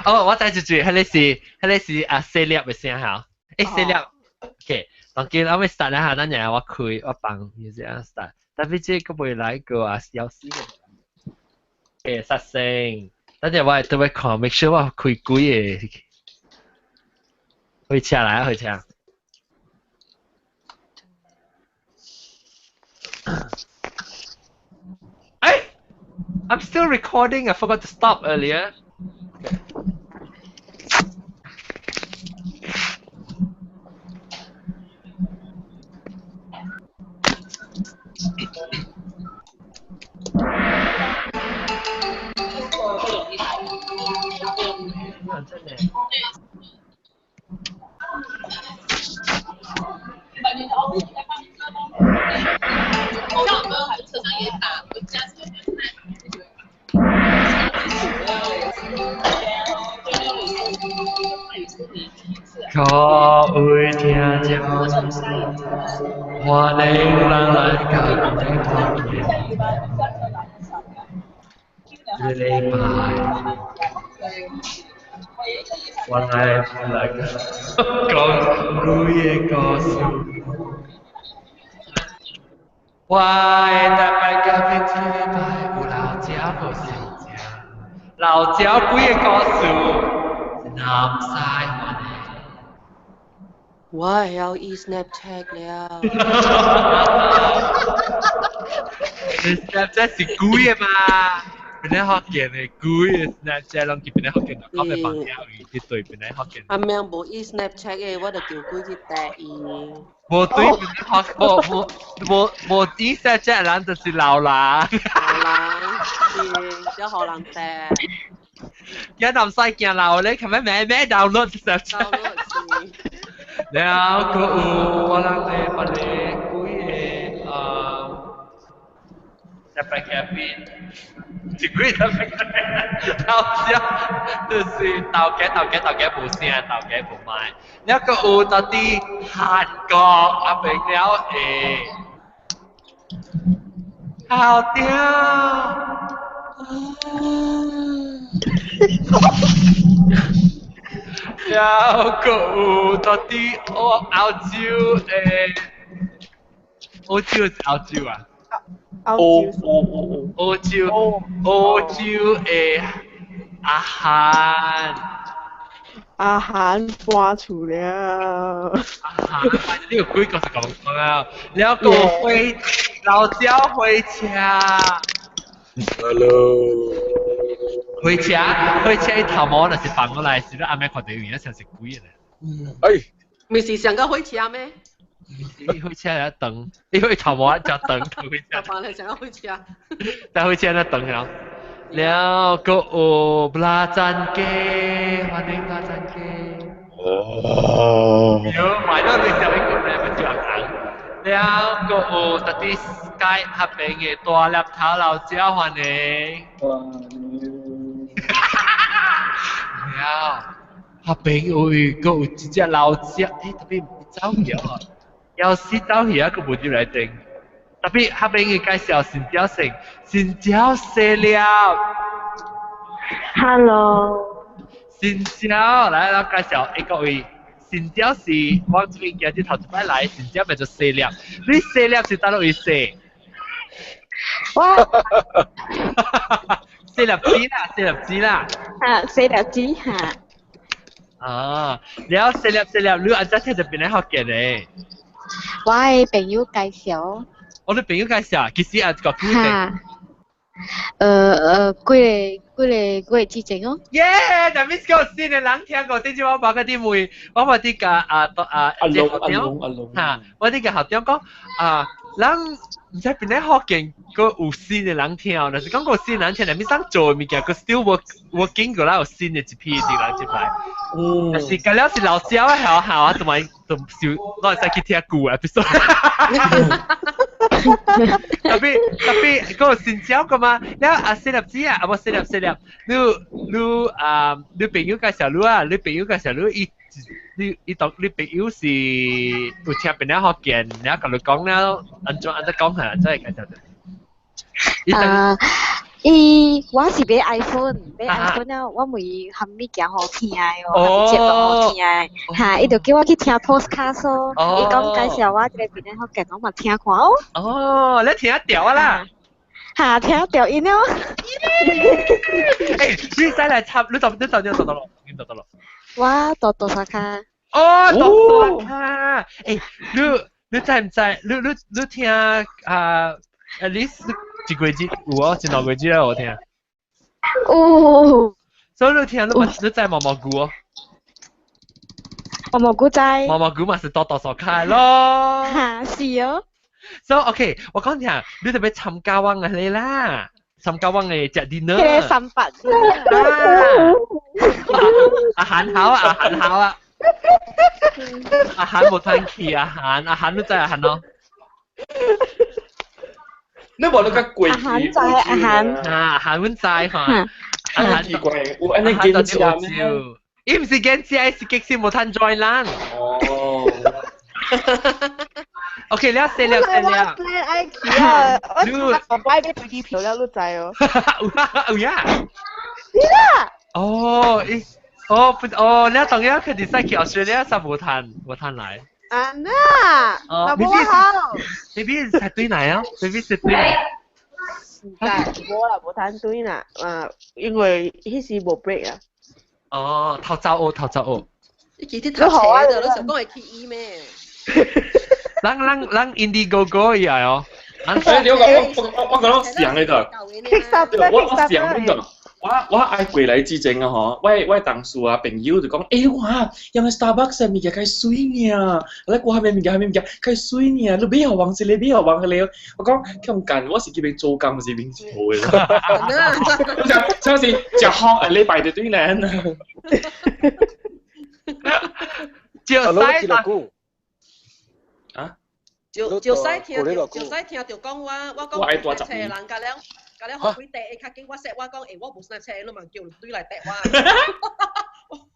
哦，我知住住，彼個是啊細粒的聲嚇，欸細粒，OK，當今我欲 start 啦嚇，等陣我開我放 music 啊 start，tapi 這個袂來個啊，枵死個，欸殺聲，等陣我會特別看，make sure 我開幾個，開車來啊，開車。欸 I'm still recording. I forgot to stop earlier. Okay. 真的。各位聽眾，歡迎咱來到這禮拜，我來來講幾個故事。我的台北咖啡這禮拜有老鳥無新食，老鳥幾個故事，南西歡迎。我會曉伊 Snapchat 了。你 Snapchat 是鬼的嘛？邊個福建的鬼的 Snapchat 攏去邊個福建就講的房間位去對邊個福建。阿明無伊 Snapchat 的，我就叫鬼去帶伊。無對邊個福，無無無無伊 Snapchat 人就是老人。老人是，小予人帶。驚南西驚老咧，琴日咩咩 download Snapchat。了閣有我人咧，別個幾個啊，特別嘉賓，一幾特別嘉賓，頭先就是頭家頭家頭家無聲，頭家無麥。了閣有到佇韓國阿朋友會，好聽。了閣有到佇澳洲的，澳洲是澳洲啊？澳洲，澳洲，澳洲的阿韓，阿韓搬厝了。阿韓，你有幾個是講講啊？了閣有火老鳥火車。 Hello。火車，火車伊頭毛若是放落來，是你暗暝看到有影像是鬼咧。哎，毋是上個火車咩？伊火車一長，伊火頭毛較長，火車。頭毛上個火車。但火車那長了，了閣有布拉贊雞，歡迎布拉贊雞。哦。有買到你上一個咧，咪就紅。了閣有特佇街合邊的大粒頭老鳥歡迎。了，合邊有閣有一隻老鳥，欸，特別走去啊，要死走去啊，閣無入來頂。特別合邊嘅介紹新鳥姓，新鳥細粒。 Hello。新鳥來，來介紹一個位。新鳥是我這邊今日頭一擺來，新鳥叫做細粒。你細粒是佗位細？我。細粒子啦，細粒子啦。啊，細粒子哈。啊，了細粒細粒，你按怎聽著邊個福建的？我的朋友介紹。我的朋友介紹，其實啊個古仔。幾個幾個月之前哦。耶！但係個新的人聽過，頂次我爸個啲問，我話啲個啊啊，阿龍阿龍阿龍，嚇，我啲個校長講啊，人毋知邊個福建閣有新的人聽，若是講閣有新的人聽，但係啥做的物件，閣 still work working 過來有新的一批啲人入來。嗯。但是甲了是老鳥的學校啊，同埋就就我會使去聽舊 episode。特別特別閣有新鳥個嘛，了啊細粒子啊，啊無細粒細粒，你你啊你朋友介紹你啊，你朋友介紹你，伊你伊當你朋友是有聽邊個福建，你共你講了，按怎按怎講下，再介紹者。啊，伊我是買 iPhone，買 iPhone 了，我問伊啥物件好聽的哦，啥物節目好聽的，哈，伊就叫我去聽 podcast 哦，伊講介紹我這個邊個福建，我嘛聽看哦。哦，你聽得著啊啦？哈，聽著𪜶哦。欸，你使來插，你就你就你就得咯，你就得咯。我到多沙卡。哦，多沙卡。欸，你你知毋知？你你你聽啊？at least 一個月有哦，一兩個月我聽。有。所以你聽你你知毛毛菇哦？毛毛菇知。毛毛菇嘛是多多少卡咯。哈，是哦。 So OK，我講聽，你特別參加我嘅你啦，參加我嘅食 dinner。佢三八。阿韓好啊，阿韓好啊。阿韓無通去，阿韓，阿韓你知阿韓咯？你無你較過阿韓知阿韓。啊，阿韓阮知哈。阿韓奇怪，有按呢堅持咩？伊毋是堅持，是激死無通 join 人。哦。 OK，了死了死了。我 plan 愛去啊！我我買啲飛機票了，你知哦。有啊有呀。是啦。哦，伊，哦不，哦，你當然佢哋使去 Australia，實無通無通來。啊那，哦，那無好。 maybe 係對來啊，maybe 是對來。唔知，無啦，無通對啦，啊，因為彼時無 break 啊。哦，頭走學，頭走學。你記得頭車就你想講會去醫咩？咱咱咱 Indiegogo 伊來哦。哎，你我我我我講想的的，我我想邊個？我我愛過來之前啊吼，我我同事啊朋友就講，欸哇，因為 Starbucks 的物件較媠呢，來過下面物件下面物件較媠呢，你買予往這個買予往彼個，我講強幹，我是這邊做工，毋是邊做的。我想，是食好下禮拜就對啦。就使啊？就就使聽，就使聽著講我我講我車人甲了。甲了學幾塊，較緊我說我講，欸，我無 Snapchat，你嘛叫對來綴我。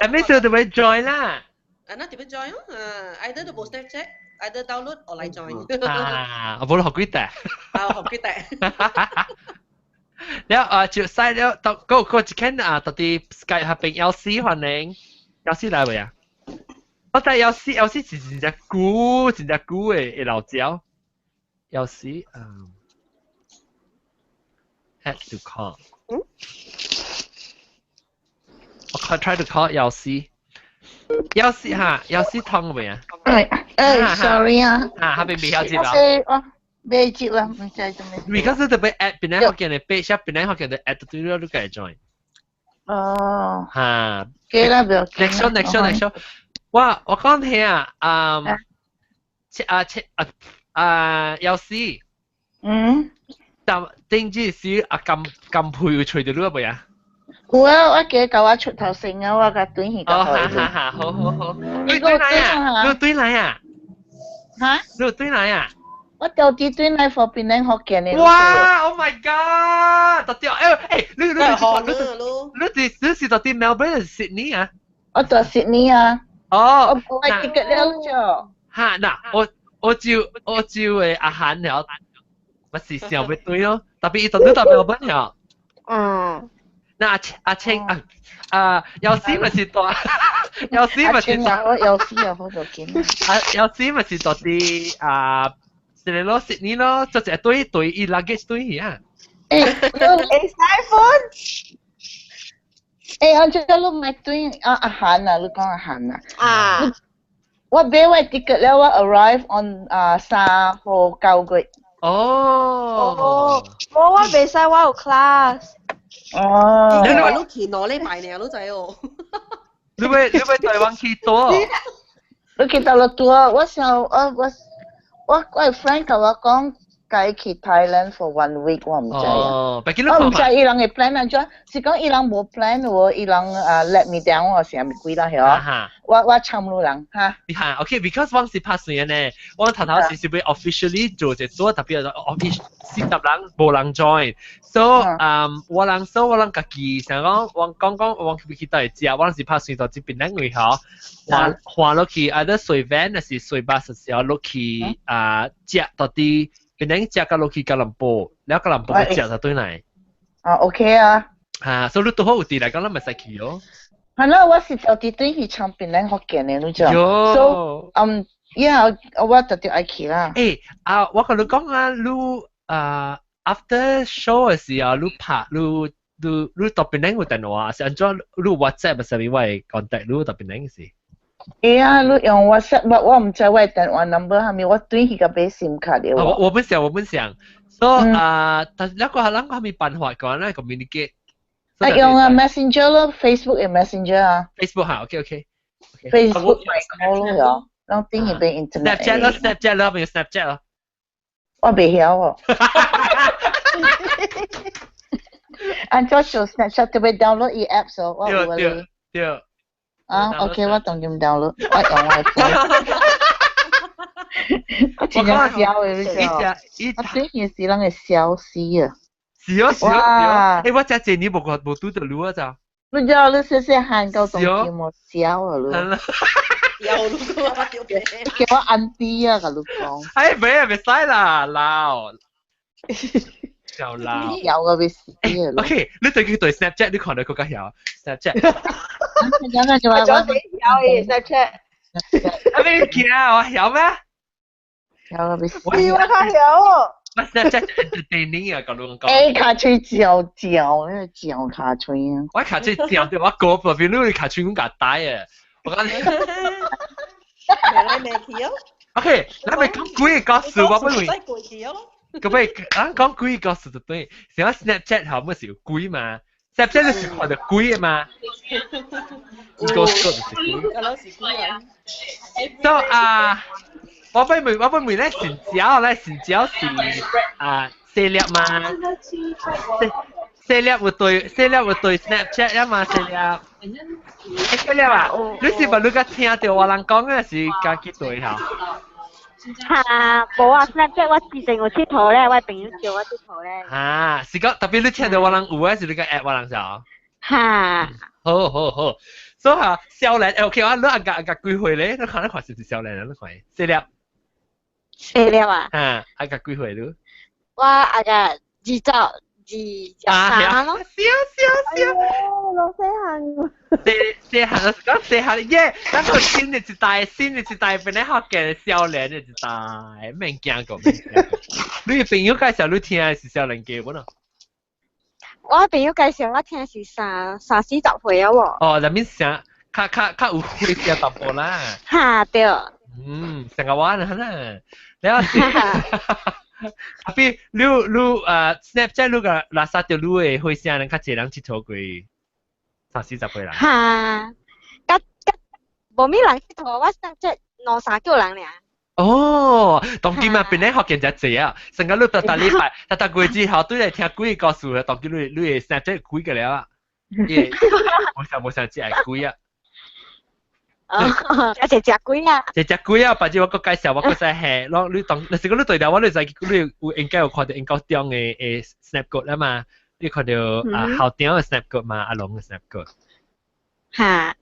但咩時候就會 join 啦？啊，那點樣 join 啊？either 都無 Snapchat，either download 或來 join。啊，我無學幾塊。啊，學幾塊。了啊，就使了，到嗰嗰一間啊，到佇 Skype 下邊 LC 歡迎，LC 來未啊？我知 LC LC 是真正久，真正久的的老招。LC 嗯。Add to call。嗯？我 try to call LC。LC 哈，LC 通未啊？哎哎，sorry 啊。啊，下邊未曉接啊？我未接啦，毋知做咩。 Because 特別 add 邊個福建的 page，邊個福建的 add 對了，你該 join。哦。哈。記啦，不要緊。 Next show, next show, next show。我我講聽啊，嗯，切啊切啊啊，LC。嗯。但頂這時啊，金金佩有揣著你未啊？有啊，我記得我出頭先啊，我共轉去。哦，哈哈哈，好好好。你對來啊？你對來啊？哈？你對來啊？我到底轉來 for 檳城福建的。哇！Oh my god！到底欸欸，你你你你你你是到底 Melbourne 還是 Sydney 啊？我佇 Sydney 啊。哦。我我記得了咗。哈嗱，我我照我照的阿韓了。我是想欲對咯，特別伊就你到 Melbourne 了。嗯。那阿阿青啊啊，有時咪是大，有時咪是大，有時又好就見。啊，有時咪是到佇啊，是咧咯，悉尼咯，就一對對伊 luggage 對去啊。欸，你 iPhone？欸，按照你買對啊阿韓啊，你講阿韓啊。啊。我買我 ticket 了，我 arrive on 啊3號9月。哦。哦，我我袂使，我有 class。哦。你話你去兩禮拜爾，你知哦？你欲你欲台灣去多？你去到了多，我想我我我我 friend 共我講，共去 Thailand for one week，我毋知啊。哦，別我毋知伊人的 plan 按怎，是講伊人無 plan 喎，伊人啊 let me down 我啥物鬼啦嚇。我參你人哈。嚇，OK，because 我是拍算呢，我頭頭是欲 officially 做一做，特別 official 40人無人 join，so 我人 so 我人家己想講，我講講我去去佗食，我是拍算到這邊兩位嗬，換換落去，either 坐 van 還是坐 bus 時候落去啊食到佇檳城食到落去吉隆坡，了吉隆坡食就對來。啊，OK 啊。嚇，所以你拄好有佇來講，咱咪使去哦。係啦，我是就佇對去唱檳城福建的，你知。So，yeah，我特別愛去啦。誒，啊，我共你講啊，你啊，after show 的時候，你拍你你你到檳城有電話，是按怎？你 WhatsApp 啥物我會 contact 你到檳城時？會啊，你用 WhatsApp，我毋知我的電話 number 係咪，我對去共買 SIM 卡的。我不想，我不想。所以啊，但是那個係咪辦法講咧 communicate？啊，用啊 Messenger 咯，Facebook 的 Messenger 啊。 Facebook 嚇，OK OK。 Facebook 咪 call 咯，喲，攏頂彼邊 internet。 Snapchat 咯，Snapchat 咯，咪 Snapchat 咯。我袂曉哦。按怎做 Snapchat 特別 download 伊 apps 哦，我有咧。對。啊，OK，我當然 download，我用我 phone。我真正痟的，你知無？我最近是人會笑死啊！是哦是哦是哦！欸，我遮濟年無看無拄著你啊咋？你知道你細細漢到當今無笑啊你？有你講我叫我 auntie 啊，共你講。哎，袂啊，袂使啦，老。又老。有個欲死啊！OK，你對佢對 Snapchat 你看到更加曉 Snapchat。咁啊，就話我死曉嘅 Snapchat。啊，你驚我曉咩？曉個欲死。是我較曉哦。我 Snapchat entertaining 啊，講你講。欸，跤喙嚼嚼，那個嚼跤喙啊。我跤喙嚼對，我過旁邊你跤喙講較大啊。我講。未來未去哦。 OK，咱咪講幾個故事，我不會。過去哦。咁咪咱講幾個故事就對，像 Snapchat 頭咪是有鬼嘛，Snapchat 就是看到鬼的嘛。個個就是鬼。係是鬼啊。 So 啊，我欲問咧，新蕉咧，新蕉是啊細粒嘛？細粒有對，細粒有對 Snapchat 啊嘛，細粒。欸，細粒啊，你是咪你甲聽著我人講的是家己對吼？哈，無啊，Snapchat 我之前有𨑨迌咧，我朋友叫我𨑨迌咧。哈，是講特別你聽著我人有啊，是你個 app 我人就。哈。好好好，所以哈，少年，OK，我你阿個阿個幾歲咧？你看你看是毋是少年啊？你看，細粒。細粒啊？哈，阿個幾歲你？我阿個23咯。笑笑笑！老細漢。細細漢，講細漢耶！咱個新的一代，新的一代變咧福建少年的一代，免驚過。你朋友介紹你聽的是少年歌無喏？我朋友介紹我聽是三三四十歲啊喎。哦，那面聲較較較有血些淡薄啦。哈對。嗯，成個我啦，了是。啊，比你你Snapchat 你個垃圾著你的火聲人較濟人𨑨迌過三四十歲人。哈，佮佮無咩人𨑨迌，我 Snapchat 兩三個人爾。哦，當今啊，變咧福建真濟啊！成個你逐逐禮拜、逐逐月之後，對來聽幾個故事，當今你你會 Snapchat 幾個了啊？耶，無想無想只會幾啊？哦，一隻隻鬼啊！一隻鬼啊！反正我閣介紹，我閣使下，攏你當，若是講你對了我，你知你有應該有看著𪜶高中的 Snap 歌啦嘛？你看著啊校長的 Snap 歌嘛？阿龍的 Snap 歌。哈。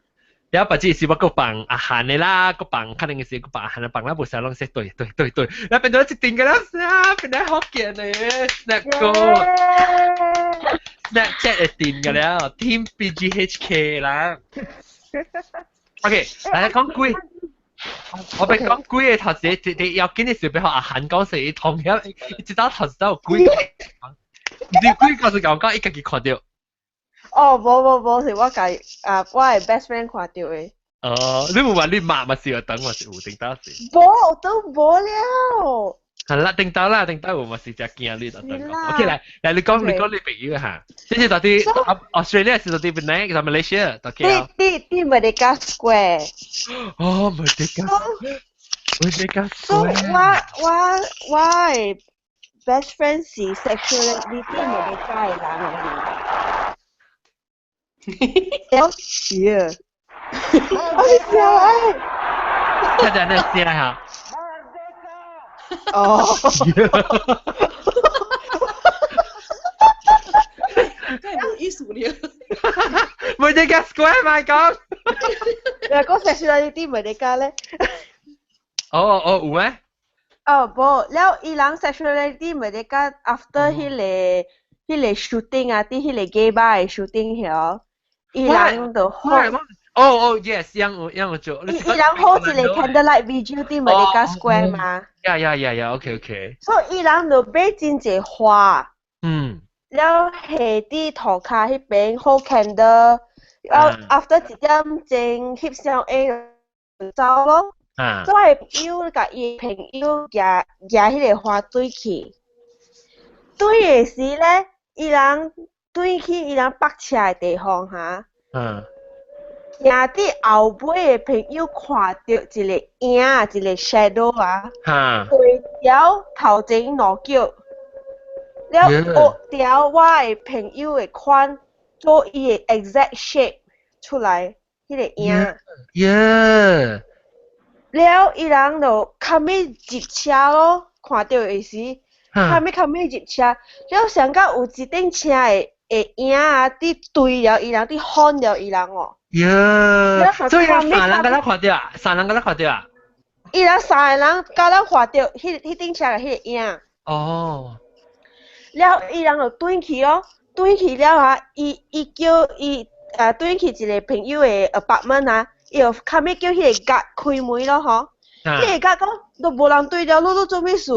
了，別只是我閣放阿韓的啦，閣放可能是閣放阿韓的放啦，無啥攏說對對對對，了變做一定個了，啊變來福建的 Snap 歌，Snapchat 會定個了，Team PGHK 啦。OK，來講鬼，我欲講鬼的頭一個，一要緊的時候，欲予阿韓講說，伊同樣伊一早頭一早有鬼，你鬼故事講講，伊家己看著。哦，無無無，是我家啊，我的 best friend 看著的。哦，你無話你媽嘛是有等，嘛是有頂到是。無，都無了。係啦，頂到啦，頂到有嘛是真驚你就等。OK，來來，你講你講你朋友嚇，這是到底 Australia 是到底邊呢？到 Malaysia 到佇佇佇 Merdeka Square。哦，Merdeka。Merdeka Square。我我我的 best friend 是 sexuality Merdeka 的人來嘛。了是啊，我是笑哎。聽陣你試下。哦。真係冇意思了。 Merdeka Square 咪講。你講 sexuality Merdeka 咧？哦哦，有咩？哦，無，了伊人 sexuality Merdeka after 彼個 shooting 啊，佇彼個 gay bar 的 shooting 遐，伊人就好。哦哦，yes，樣有樣有做。伊人好一個 candlelight vigil 佇 Merdeka Square 嘛。呀呀呀呀，OK OK。所以伊人就買真濟花。了下佇塗跤彼邊好 candle，了 after 一點鐘翕相會走咯。所以朋友共伊朋友舉舉彼個花轉去，轉的時咧，伊人轉去伊人泊車的地方哈。行佇後尾的朋友看著一個影，一個 shadow 啊。對條頭前兩腳，了學條我的朋友的款做伊的 exact shape 出來，彼個影。了，伊人就較尾入車咯，看著的時，較尾較尾入車，了上甲有一頂車的的影啊，佇對了伊人，佇反了伊人哦。呀！所以三人敢若看著啊，三人敢若看著啊。伊人三個人敢若看著彼彼頂車的彼個影。哦。了，伊人就轉去咯，轉去了啊，伊伊叫伊啊轉去一個朋友的 apartment 啊。伊就較尾叫彼個甲開門咯吼，彼個甲講都無人對了，你咧做咩事？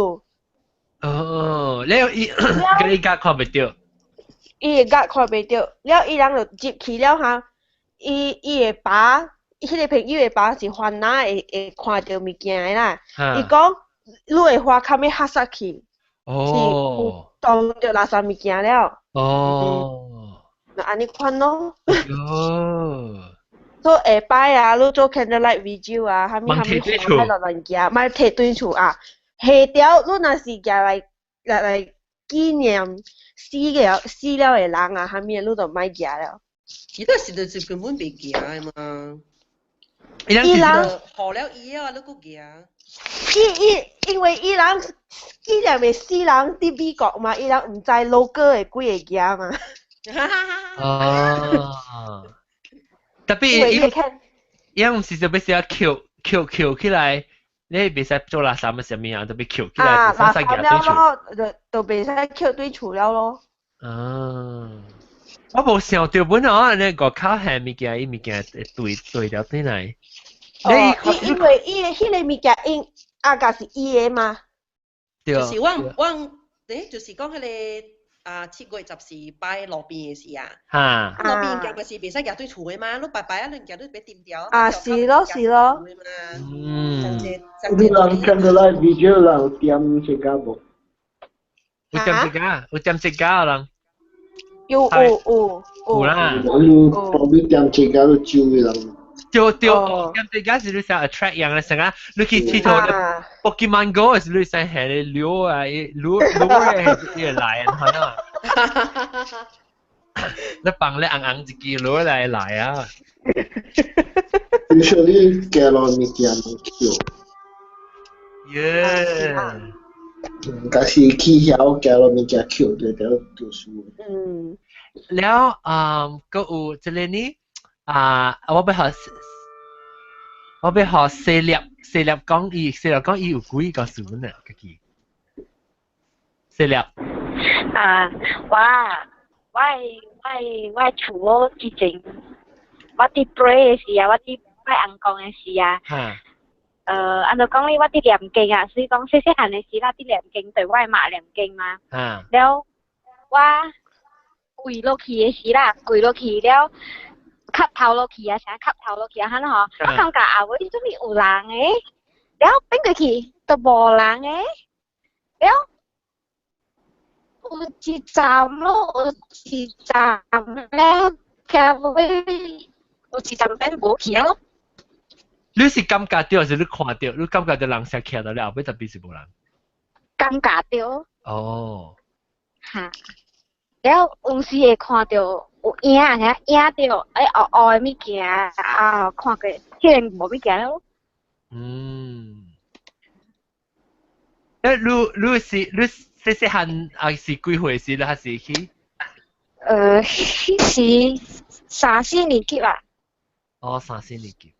哦，了伊佮伊甲看袂著，伊個甲看袂著，了伊人就入去了哈，伊伊的爸，彼個朋友的爸是番仔會會看著物件的啦，伊講你的花較尾合煞去，哦，是當著垃圾物件了。哦，就按呢款咯。哦。做下擺啊，你做 candlelight vigil 啊，啥物啥物花愛亂亂行，莫提對厝啊。下條你若是行來來來紀念死了死了的人啊，啥物你就莫行了。伊那時就是根本袂行的嘛。伊人予了伊啊，你閣行。伊伊因為伊人紀念的死人佇美國嘛，伊人毋知 local 的幾个行嘛。哦。特別伊伊毋是就欲寫抾抾抾起來，你袂使做垃圾物啥物啊，特別抾起來，垃圾了咯，就就袂使抾對厝了咯。啊！我無想著本來你外口下物件，伊物件會對對了對來。哦，伊因為伊的彼個物件，因啊，甲是伊的嘛。對。就是我我，就是講彼個。啊，7月14擺路邊的時啊，路邊行就是袂使行對厝的嘛，你拜拜啊，你行你別掂掉。啊，是咯是咯。嗯。你人 candlelight vigil 人有點這個無？有點這個，有點這個人。有有有有啦。人旁邊點這個都招人。對對，點這個是你想 attract 人的，成啊，你去𨑨迌 Pokemon Go 是你想下咧溜啊，溜溜的會來啊，係啊。你放咧紅紅一支落來來啊！ Usually 行路物件攏抾。耶！假是去曉行路物件抾，就就就輸。嗯。了啊，閣有一個呢啊，我欲予我欲予細粒細粒講伊細粒講伊有幾個事呢？家己細粒。啊，我我我厝某之前，我佇 pray 的時啊，我佇拜尪公的時啊，按怎講咧，我佇念經啊，所以講細細漢的時，我佇念經，對我的媽念經嘛。了，我跪落去的時啦，跪落去了，磕頭落去啊，啥磕頭落去啊，哈吼，我感覺後尾做咩有人的，了變過去都無人的，了。有一站咯，有一站咧，徛尾有一站變無去咯。你是感覺著，還是你看著？你感覺著人先徛佇了後尾，特別是無人？感覺著。哦。嚇！了有時會看到有影，遐影到哎黑黑的物件啊，看過，彼個無物件咯。嗯。誒，你是你細細漢還是幾歲時？你還是去？彼時三四年級啊。哦，三四年級。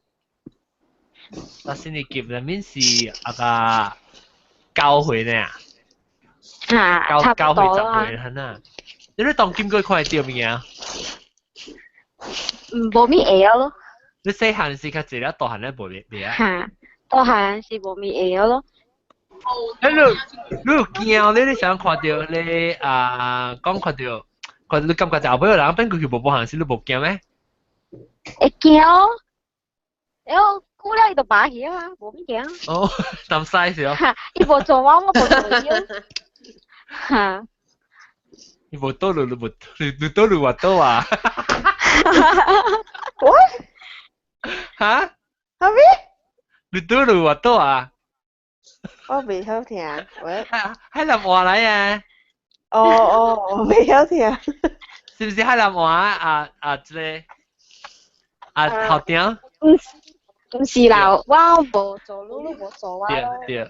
三四年級，那面是啊個9歲呢？啊，九歲10歲係呐。你當今過看到物件？嗯，無物會曉咯。你細漢時較濟了，大漢咧無袂啊？嚇，大漢是無物會曉咯。你有驚？你想看到你啊，講看到，看你感覺就後尾有人變過去無無行時，你無驚咩？會驚，然後過了伊就拔去啊，無物件。哦，擔西是哦。伊無做我，我無做伊。嚇！伊無倒路，你無你倒路話倒啊？What？嚇？係咩？你倒路話倒啊？我未曉聽，喂。海南話來啊！哦哦，我未曉聽。是不是海南話啊啊？這個啊頭頂？唔是啦，我無做，你無做我。對對。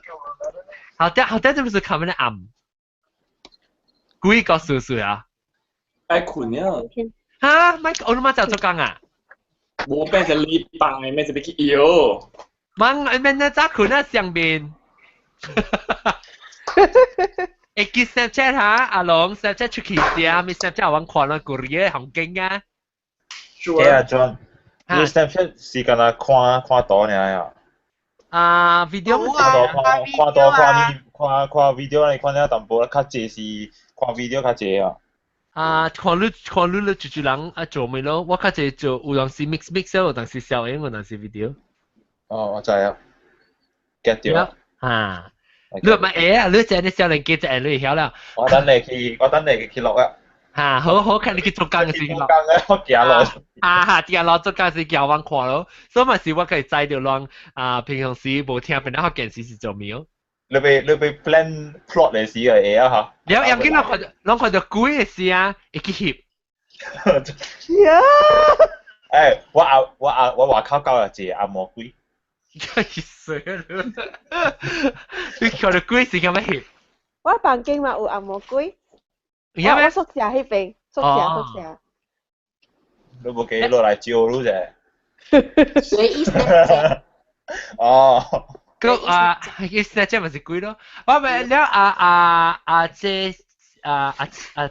頭頂頭頂，這不是看咩暗？鬼個數數啊！愛睏啊！嚇！咪我都媽就做工啊！無變一禮拜，咩就欲去搖。問免那早睏啊上面。會記 Snapchat 哈，阿龍 Snapchat 出去時啊，咪 Snapchat 我看啦，古嘅風景啊。對啊，John，你 Snapchat 是干那看看圖爾啊？啊，video 看圖看看圖看你看看 video 你看了淡薄，較濟是看 video 較濟啊。啊，看你看你咧，一一人啊做咩咯？我較濟做有當時 mix mix 有當時小影，有當時 video。哦，我知啊，get 到。啊，你咪會啊！你這你少年機就你會曉啦。我等你去，我等你去落啊。嚇，好好看你去做工時落。做工咧，我行落。啊哈，行落做工時行往看咯，所以嘛是我可以知到人啊，平常時無聽變了福建時是做咩？你被 plan plot 嚟時個會啊嚇。了，要緊咱看到，咱看到鬼的時啊，會去翕。呀！誒，我阿我阿我外口搞了一個阿魔鬼。真係衰啊！你看到鬼時咁樣翕？我房間嘛有紅魔鬼。我宿舍彼邊，宿舍宿舍。你無記落來招你啫。你意思？哦。個啊，意思這咪是鬼咯。我咪了啊啊啊！這啊啊啊，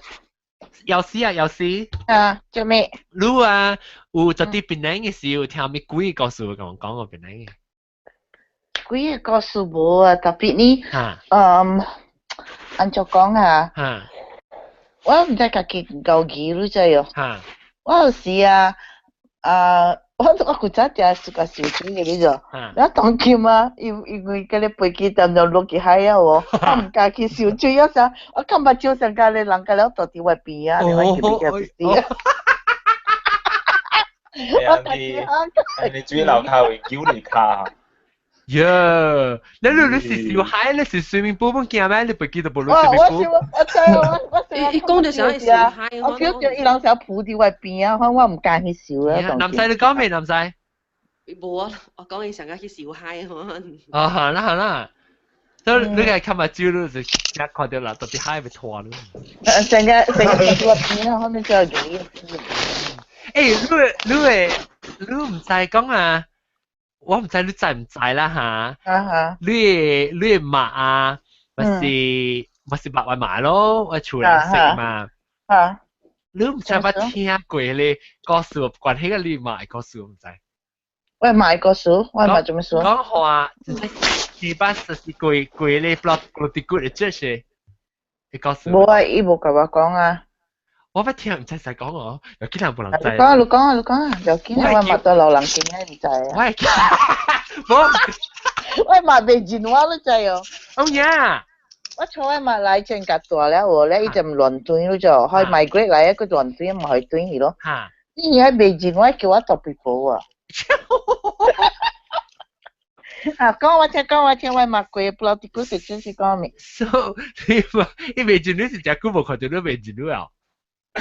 有時啊有時。啊，做咩？你啊，有就佇檳城的時有聽咩鬼故事，共我講過檳城的。鬼故事無啊，特別呢，嗯，按怎講啊？我毋知家己夠記你知哦。我有時啊，啊，我古早定是個游水的，你知？我當今啊，因為嗰個飛機淡淡落去海啊，我毋敢去游水啊啥，我感覺就像甲咧人甲了倒佇我邊啊，我去比較死啊。我你你水樓跤會救你跤。耶！你是游海，你是 swimming pool 本驚咩？你飛機都無落 swimming pool。我我知我我伊講就想去游海，我叫叫伊人想浮佇我邊啊，反我毋敢去游啊。南西你講未？南西？無啊，我講伊想要去游海。啊，好啦好啦，所以你個看目睭，你就一看到啦，到底海會拖你。成個成個佇我邊啊，後面就有。欸，你會你毋知講啊？我毋知你知毋知啦嚇。啊哈。你會媽啊，咪是咪是白話媽咯，我厝人識嘛。啊。你毋知捌聽過咧故事，關係個你媽的故事，毋知。我媽的故事，我媽做咩事？講話，就是班就是過過咧，不過啲骨的這些，的故事。無啊，伊無共我講啊。我捌聽毋知使講哦，有幾人無人知。你講啊，你講啊，你講啊，不要緊啊，我嘛對老人經啊，毋知啊。我會記，無，我嘛袂認我，你知哦。哦呀！我從我媽來前較大了，有咧，伊就亂轉，你就開 migrate 來一個亂轉，嘛去轉去咯。嚇！伊而家袂認我，叫我特別婆啊。啊，講我聽，講我聽，我嘛過不老啲故事真是講咩？So 你嘛，伊未進，你是誠久無看到你未進啊？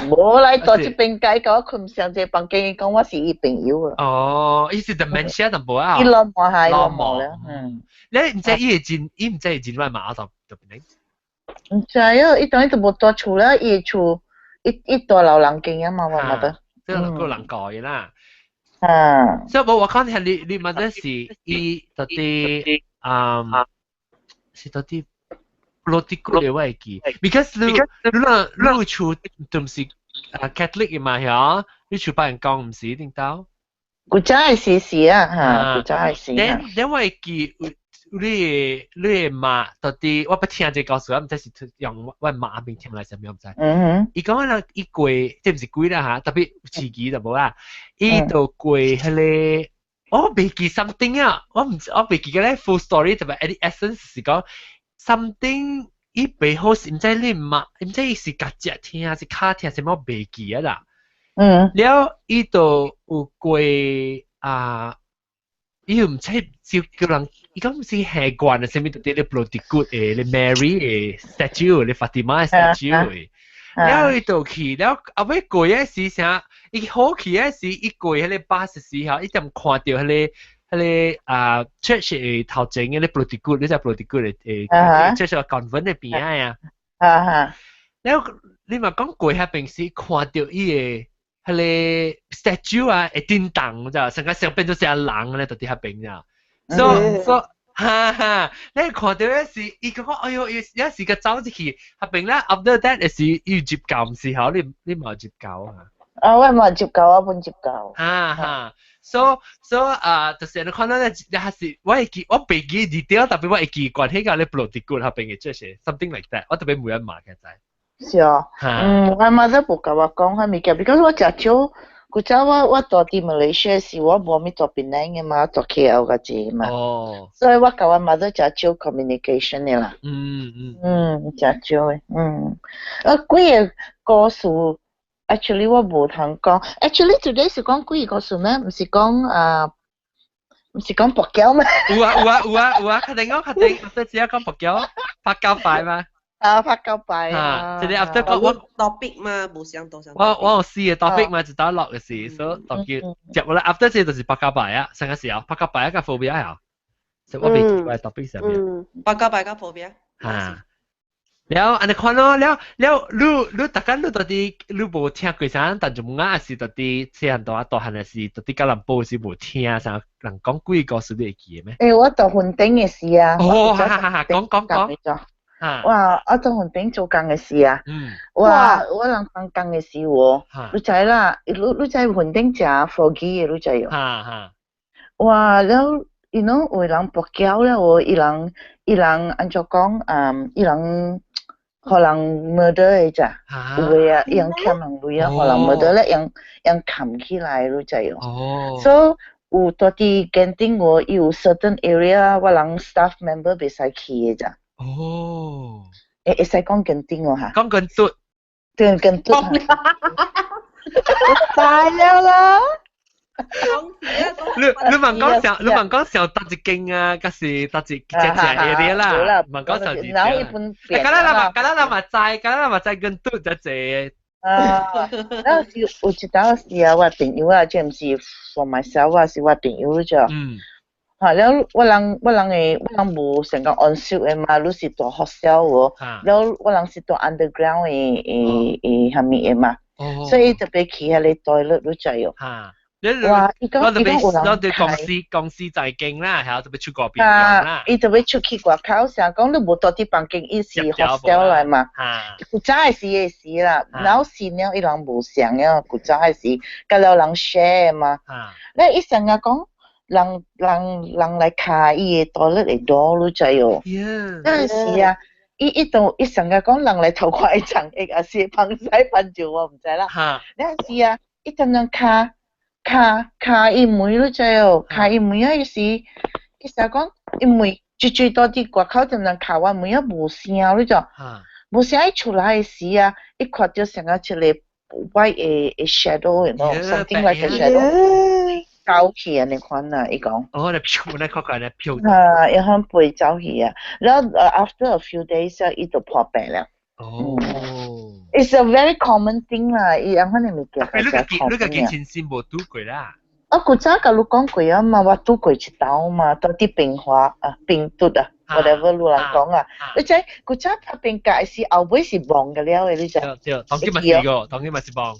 無來到這邊街，共我睏上這房間，伊講我是伊朋友啊。哦，伊是 dementia 淡薄啊。伊老毛係老毛了，嗯。你毋知伊會進，伊毋知會進來嘛？就就變。毋知啊，伊當伊都無蹛厝啦，伊的厝，伊伊蹛老人間啊嘛，我嘛得。這個個人教的啦。啊。所以無我看聽你你問的是伊到底啊，是到底落啲骨的我會記，because 你你你厝都毋是啊 Catholic 的嘛，嚇？你厝別人講毋是一定到。古早的時是啊，嚇，古早的時。 Then then 我會記你你的媽到底我捌聽這個故事，我毋知是用我媽邊聽來啥物，我毋知。伊講啦，伊過，這毋是鬼啦嚇，特別刺激就無啦。伊就過彼個，我袂記 something 啊，我毋我袂記個咧 full story，特別 at the essence 是講 something，伊背後是毋知你媽，毋知伊是夾隻聽還是跤疼，啥物我袂記啊啦。了伊就有過啊。伊又毋知叫叫人，伊講毋是下慣啊，啥物就佇咧布羅迪骨的，咧 Mary 的 statue，咧 Fatima 的 statue 的。了伊就去，了後尾過的時啥，伊好去的時，伊過彼個巴士時候，伊踮看著彼個彼個啊 church 的頭前的咧布羅迪骨，你知布羅迪骨的church convent 的邊仔啊。了你嘛講過遐邊時，看著伊的。彼個 statue 啊，會叮當，知成個成變做成人咧，就佇遐邊咋。所所哈哈，你看到嗰時，伊感覺哎喲，伊有時個走入去，遐邊咧，after that 是伊入教毋是吼，你你嘛入教啊？啊，我嘛入教，我本入教。哈哈，so so 啊，就是你看到咧，還是我會記，我袂記 detail，特別我會記關係個咧布羅迪骨遐邊嘅這些，something like that，我特別每一嘛嘅知。是哦，嗯，我媽都無共我講彼物件，because 我誠少，古早我我蹛佇馬來西亞時，我無物蹛檳城的嘛，蹛 KL 較濟嘛，所以我共我媽都誠少 communication 的啦。嗯，誠少的，嗯，啊，幾个故事，actually 我無通講，actually today 是講幾個故事咩？毋是講啊，毋是講跋筊咩？有啊有啊有啊有啊，確定講確定，這只講跋筊，拍交牌嗎？啊，拍交牌啊！這個 after 講我 topic 嘛，無相多相。我我有四個 topic 嘛，一打落嘅時，所以當叫接落來 after 這就是拍交牌啊，上個時候拍交牌啊，個 phobia 啊，所以我未記我 topic 上面。拍交牌佮 phobia。嚇！了，按呢看咯，了了，你你逐工你到底你無聽過啥？但就冇啊，是到底細漢大大漢的是到底吉隆坡是無聽啥人講幾個故事你會記得咩？欸，我到雲頂的時啊。哦，哈哈哈，講講講。哇！我做雲頂做工的時啊，哇！我人放工的時喎，你知啦，你你知雲頂誠 foggy 的，你知哦。哇！了，伊攏有人跋筊了哦，伊人伊人按怎講？嗯，伊人予人 murder 的咋？有的啊，伊人欠人鐳啊，予人 murder 咧，用用冚起來，你知哦。所以有蹛佇genting 喎，伊有 certain area，我人 staff member 袂使去的咋。會會使講genting 哦哈？講跟嘟，對，跟嘟。大了啦！你你問講上，你問講上搭一間啊，還是搭一隻隻 area 啦？問講上一然後一般變。敢若人嘛，敢若人嘛知，敢若人嘛知跟嘟一隻。啊，那是有一當時啊，我朋友啊，這毋是 for myself 啊，是我朋友啫。嚇了，我人我人的我人無成個 en suite 的嘛，你是蹛 hostel 喎，了我人是蹛 underground 的的的啥物的嘛，所以特別去彼個 toilet 你知哦。哇！伊講伊講有人對公司公司在經啦，係特別出國邊啦。伊特別出去外口，成日講你無蹛佇房間，伊是 hostel 來嘛。古早的時的時啦，然後時了伊人無相了，古早的時，佮了人 share 嘛。咧伊成日講。人人人來敲伊的 toilet 的 door，你知哦？那是啊，伊伊都伊成日講人來偷看伊床下，還是放屎放尿，我毋知啦。那是啊，伊當當敲敲敲伊門，你知哦？敲伊門啊，伊是伊成日講伊門最最多佇外口當當敲我門啊，無聲，你知？無聲，伊出來的時啊，伊看著成個一個 white 的的 shadow，you know，something like a shadow。走去按呢款啊，伊講。哦，你飄，你看看你飄。啊，伊響飛走去啊，然後 after a few days 伊就破病了。哦。 It's a very common thing 啦，伊按款的物件。你家己親身無拄過啦？啊，古早共你講過啊嘛，我拄過一道嘛，到佇平華啊，平嘟啊，whatever 你人講啊，你知古早拍冰架是後尾是忘個了的，你知？對對，當今嘛是個，當今嘛是忘。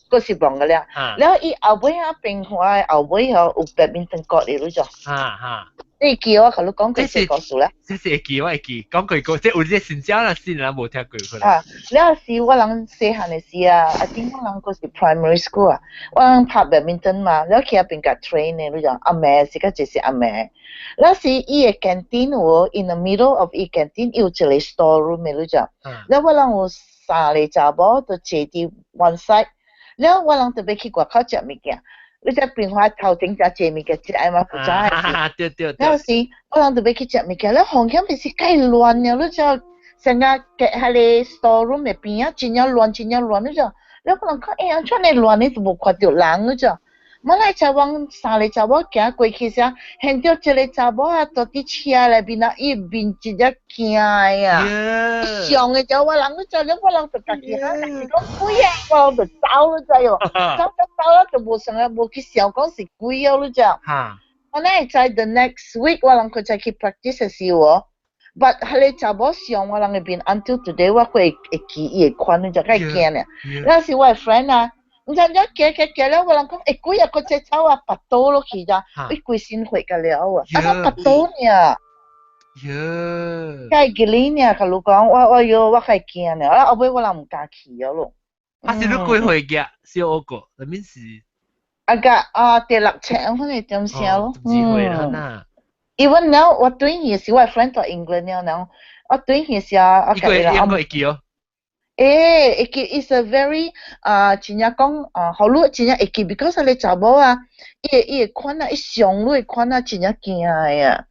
閣是忘個了，了伊後尾啊平華後尾吼有 badminton court 的，你知？哈哈。你記我共你講過這個故事咧？這是會記，我會記，講過個，這有這新正啦，新人無聽過可能。啊，了時我人細漢的時啊，I think 我人閣是 primary school 啊，我人拍 badminton 嘛，了去遐邊共 train 的，你知？暗暝時較就是暗暝。了時伊的 canteen 有 in the middle of 伊 canteen 有一個 store room 的，你知？了我人有三個查某就坐佇 one side，了我人特別去外口食物件。你知平華頭前食濟物件，食愛嘛，古早的時。對對對。了時我人特別去食物件，了房間就是介亂了，你知？成個隔彼個 store room 的邊仔真正亂，真正亂，你知？了我人看，欸，按怎呢亂的都無看著人，你知？我來才往三個查某行過去時，見著一個查某啊，坐佇車內面啊，伊面真正驚的啊！上的時候我人你知，了我人就家己哈，家己講鬼啊，我人就走你知喲，走走走了就無想啊，無去想講是鬼哦，你知？我哪會知 the next week 我人閣再去 practice 的時候，but 彼個查某上我人的面 until today 我閣會會記伊的款，你知較驚呢？那是我的 friend 啊。毋知影行行行了，我人講，欸，鬼啊，閣這走啊，跋倒落去咋？伊規身血甲了啊，啊，跋倒爾。喲。較會記哩爾，共你講，我我喲，我較會驚爾，啊，後尾我人毋敢去了咯。啊，是你幾歲嘅？小學個，那面是。啊個啊，第六尺，可能點聲咯。幾歲啦？那。 Even now，我對伊是我 friend 在 England 了，然後我對伊是啊，啊，伊個應該會記哦。欸，會記 is a very 啊，真正講啊，予你真正會記，because 你查某啊，伊伊的款啊，伊上你的款啊，真正驚的啊。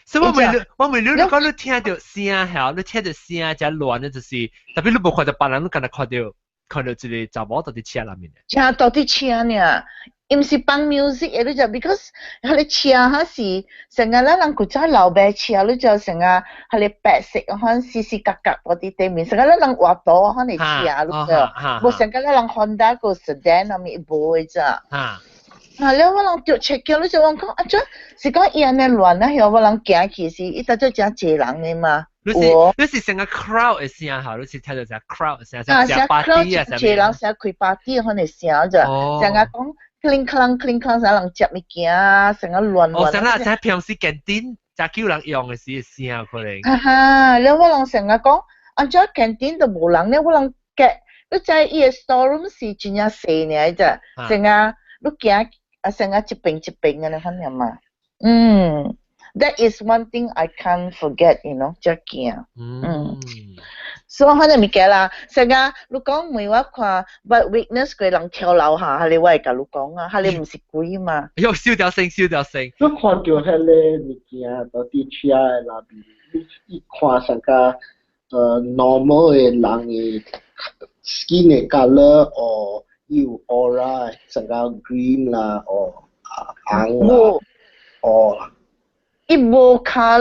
所以我問你，你講你聽著聲嚇，你聽著聲才亂的，就是特別你無看著別人，你敢若看著一個查某佇佇車內面。車佇佇車爾，伊毋是放 music 的，你知？because 彼個車哈是成個咱人古早老爸車，你知成個彼個白色款四四角角佇佇頂面，成個咱人活圖款的車，你知？無成個咱人 Honda 個 sedan 啥物無的咋？啊！了我人著切叫，你就我講啊，這是講伊按呢亂啊，遐我人行去時，伊當做誠濟人的嘛。你是成個 crowd 的聲哈？你是聽著隻 crowd 的聲，啊，成 party 啊，濟人成開 party 款的聲咋？成個講 cling clang cling clang，啥人食物件啊，成個亂亂。哦，成個成平時 canteen 食叫人用的時聲可能。哈哈，了我人成個講，按怎 canteen 都無人咧，我人隔，你知伊的 storeroom 是真正細爾咋？成個你行啊，成個一邊一邊的款爾嘛。嗯，That is one thing I can't forget，這驚。嗯。所以可能物件啦，成個你講問我看，but witness 過人跳樓下，彼個我會共你講啊，彼個毋是鬼嘛。喲，燒掉聲，燒掉聲。你看著彼個物件佇佇車的內面，你你看上較normal 的人的 skin 的 colour 或伊有 aura 上較 green 啦，或紅啦，哦。伊無卡，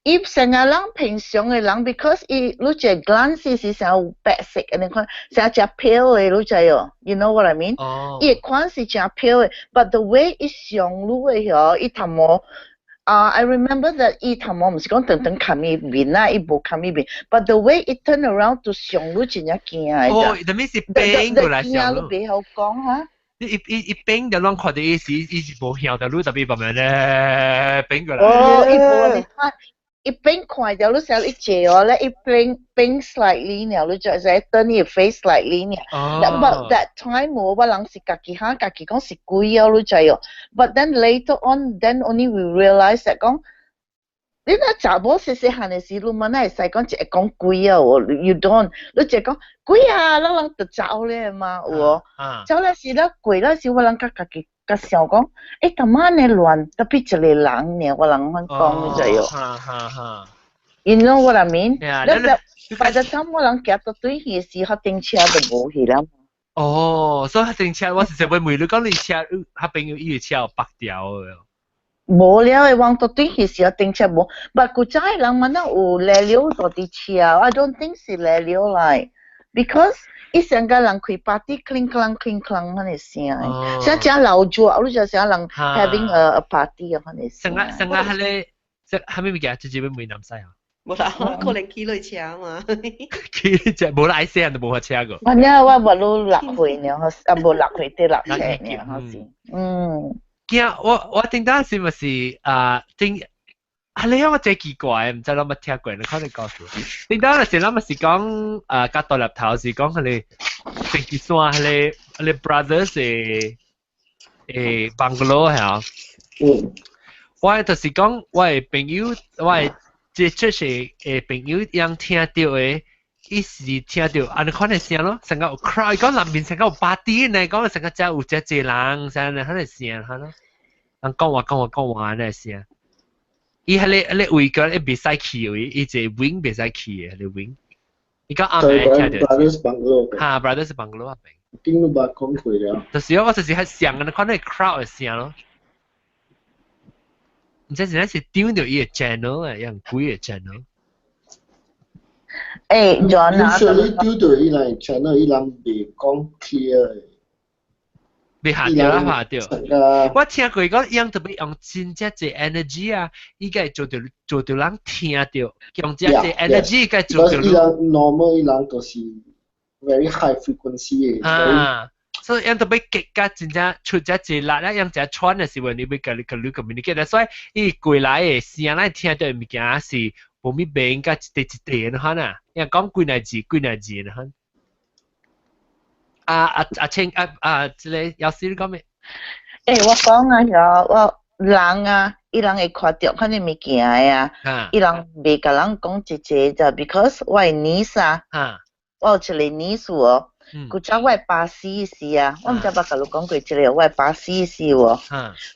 伊成個人平常的人，because 伊你一 glance 是成白色的，你看成隻 pale 的，你知哦？You know what I mean？伊的款是誠 pale 的，but the way 伊上路的嗬，伊頭毛啊，I remember that 伊頭毛毋是講長長冚伊面啊，伊無冚伊面，but the way 伊 turn around 就上路真正驚的。哦，that means 是變過來上路。你袂曉講哈？你伊伊伊變就攏看著伊是伊是無向著你特別慢慢咧變過來。哦，伊無你看，伊變看著你成伊坐哦咧，伊變變 slightly 爾，你就會使 turn 伊 face slightly 爾。哦。 But that time 我人是家己哈，家己講是鬼哦，你知哦。But then later on, then only we realize that 講，你若查某細細漢的時，你嘛哪會使講一個講鬼啊？You don't，你一講鬼啊，咱人就走咧嘛，有無？走了時，咱過了時，我人較家己較想講，欸，幹嘛按呢亂？特別一個人爾，我人阮講，你知哦？哈哈哈。 You know what I mean? Yeah. 你 by the time 我人行到對去時，較頂車就無去了。哦，所以頂車我是想問問你講你車，彼朋友伊的車有白條的。無了的，往到對彼時啊，頂車無，but 古早的人嘛那有來了蹛佇車，I don't think 是來了來，because 伊上個人開 party cling clang cling clang 彼个聲，像誠老熱，你就像人 having a party 啊，彼个聲。上個上個彼个，這啥物物件？直接欲問南西啊？無啦，可能騎落車嘛。騎車無啦，愛細漢就無法車過。我呢，我無魯6歲呢，啊無6歲得6歲呢，好似，嗯。驚我我頂當時咪是啊頂，啊你我真奇怪，毋知攏捌聽過，你可能告訴我。頂當時咱咪是講啊，佮大粒頭是講彼个成吉山彼个彼个 brothers 的的 bungalow 係啊。我就是講我的朋友，我的接觸是的朋友，樣聽著的，伊是聽著按呢款的聲咯，成個有 crowd，講內面成個有 party 呢，講成個遮有遮濟人，啥呢，彼个聲，哈咯，人講話講話講話按呢聲。伊彼个彼个位個伊袂使去位，伊一個 wing 袂使去的，彼个 wing。伊講暗暝聽著。 Brothers bungalow。哈，Brothers bungalow 彼邊。頂都捌講過了。就是我就是較像按呢款那個 crowd 的聲咯。毋知是咱是丟著伊個 channel 啊，樣幾個 channel。欸，John 啊， Usually 丟著伊來 channel，伊人袂講 clear 的。袂下著啦，下著。我聽過講，伊特別用真正濟 energy 啊，伊個做著做著人聽著，用這濟 energy 個做著。伊人 normal 伊人就是 very high frequency 的。啊，所以𪜶特別激甲真正出這濟力咧，𪜶誠喘的時候，你欲共你共你 communicate，所以伊過來的聲，咱聽著的物件是無物變甲一塊一塊的款啊，伊講幾若字幾若字的款。啊啊啊清啊啊，這个藥師你講咩？欸，我講啊，遐我人啊，伊人會看著彼个物件的啊，伊人袂共人講一個咋，because 我的 niece 啊，我有一個 niece 哦，古早我的爸死時啊，我毋知捌共你講過這個，我的爸死時哦，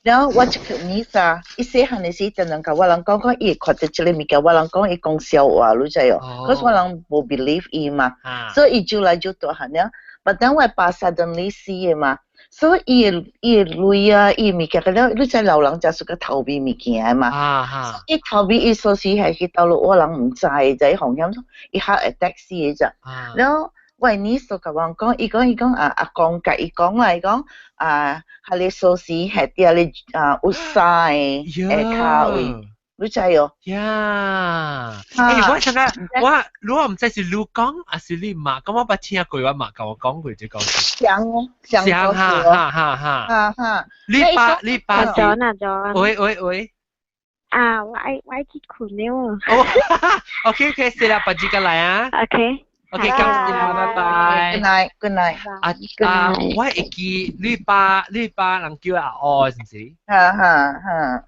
然後我這個 niece 啊，伊細漢的時陣人共我人講講，伊會看著這個物件，我人講伊講笑話，你知哦，可是我人無 believe 伊嘛，所以伊就來就大漢了。But then 我爸 suddenly 死的嘛，所以伊的伊的淚啊，伊的物件，了你知老人家是個逃避物件的嘛。伊逃避伊所時係去倒落，我人毋知，就風險，伊 heart attack 死的咋。然後我 niece 就共我講，伊講伊講啊，阿公共伊講啦，伊講啊，彼个鎖匙係佇彼個啊有衫的下跤位，你知哦？呀！欸，我想講，我如果毋知是你講，還是你媽，咁我捌聽過，我媽共我講過這個。像哦，像哈哈哈哈哈哈！你爸你爸是？ John 啊 John。喂喂喂。啊，我愛我愛去睏了。哦，OK OK，是啦，別時間來啊。 OK。 OK，感謝，拜拜。 Good night，Good night。啊啊，我會記你爸你爸人叫阿柯，是毋是？哈哈哈。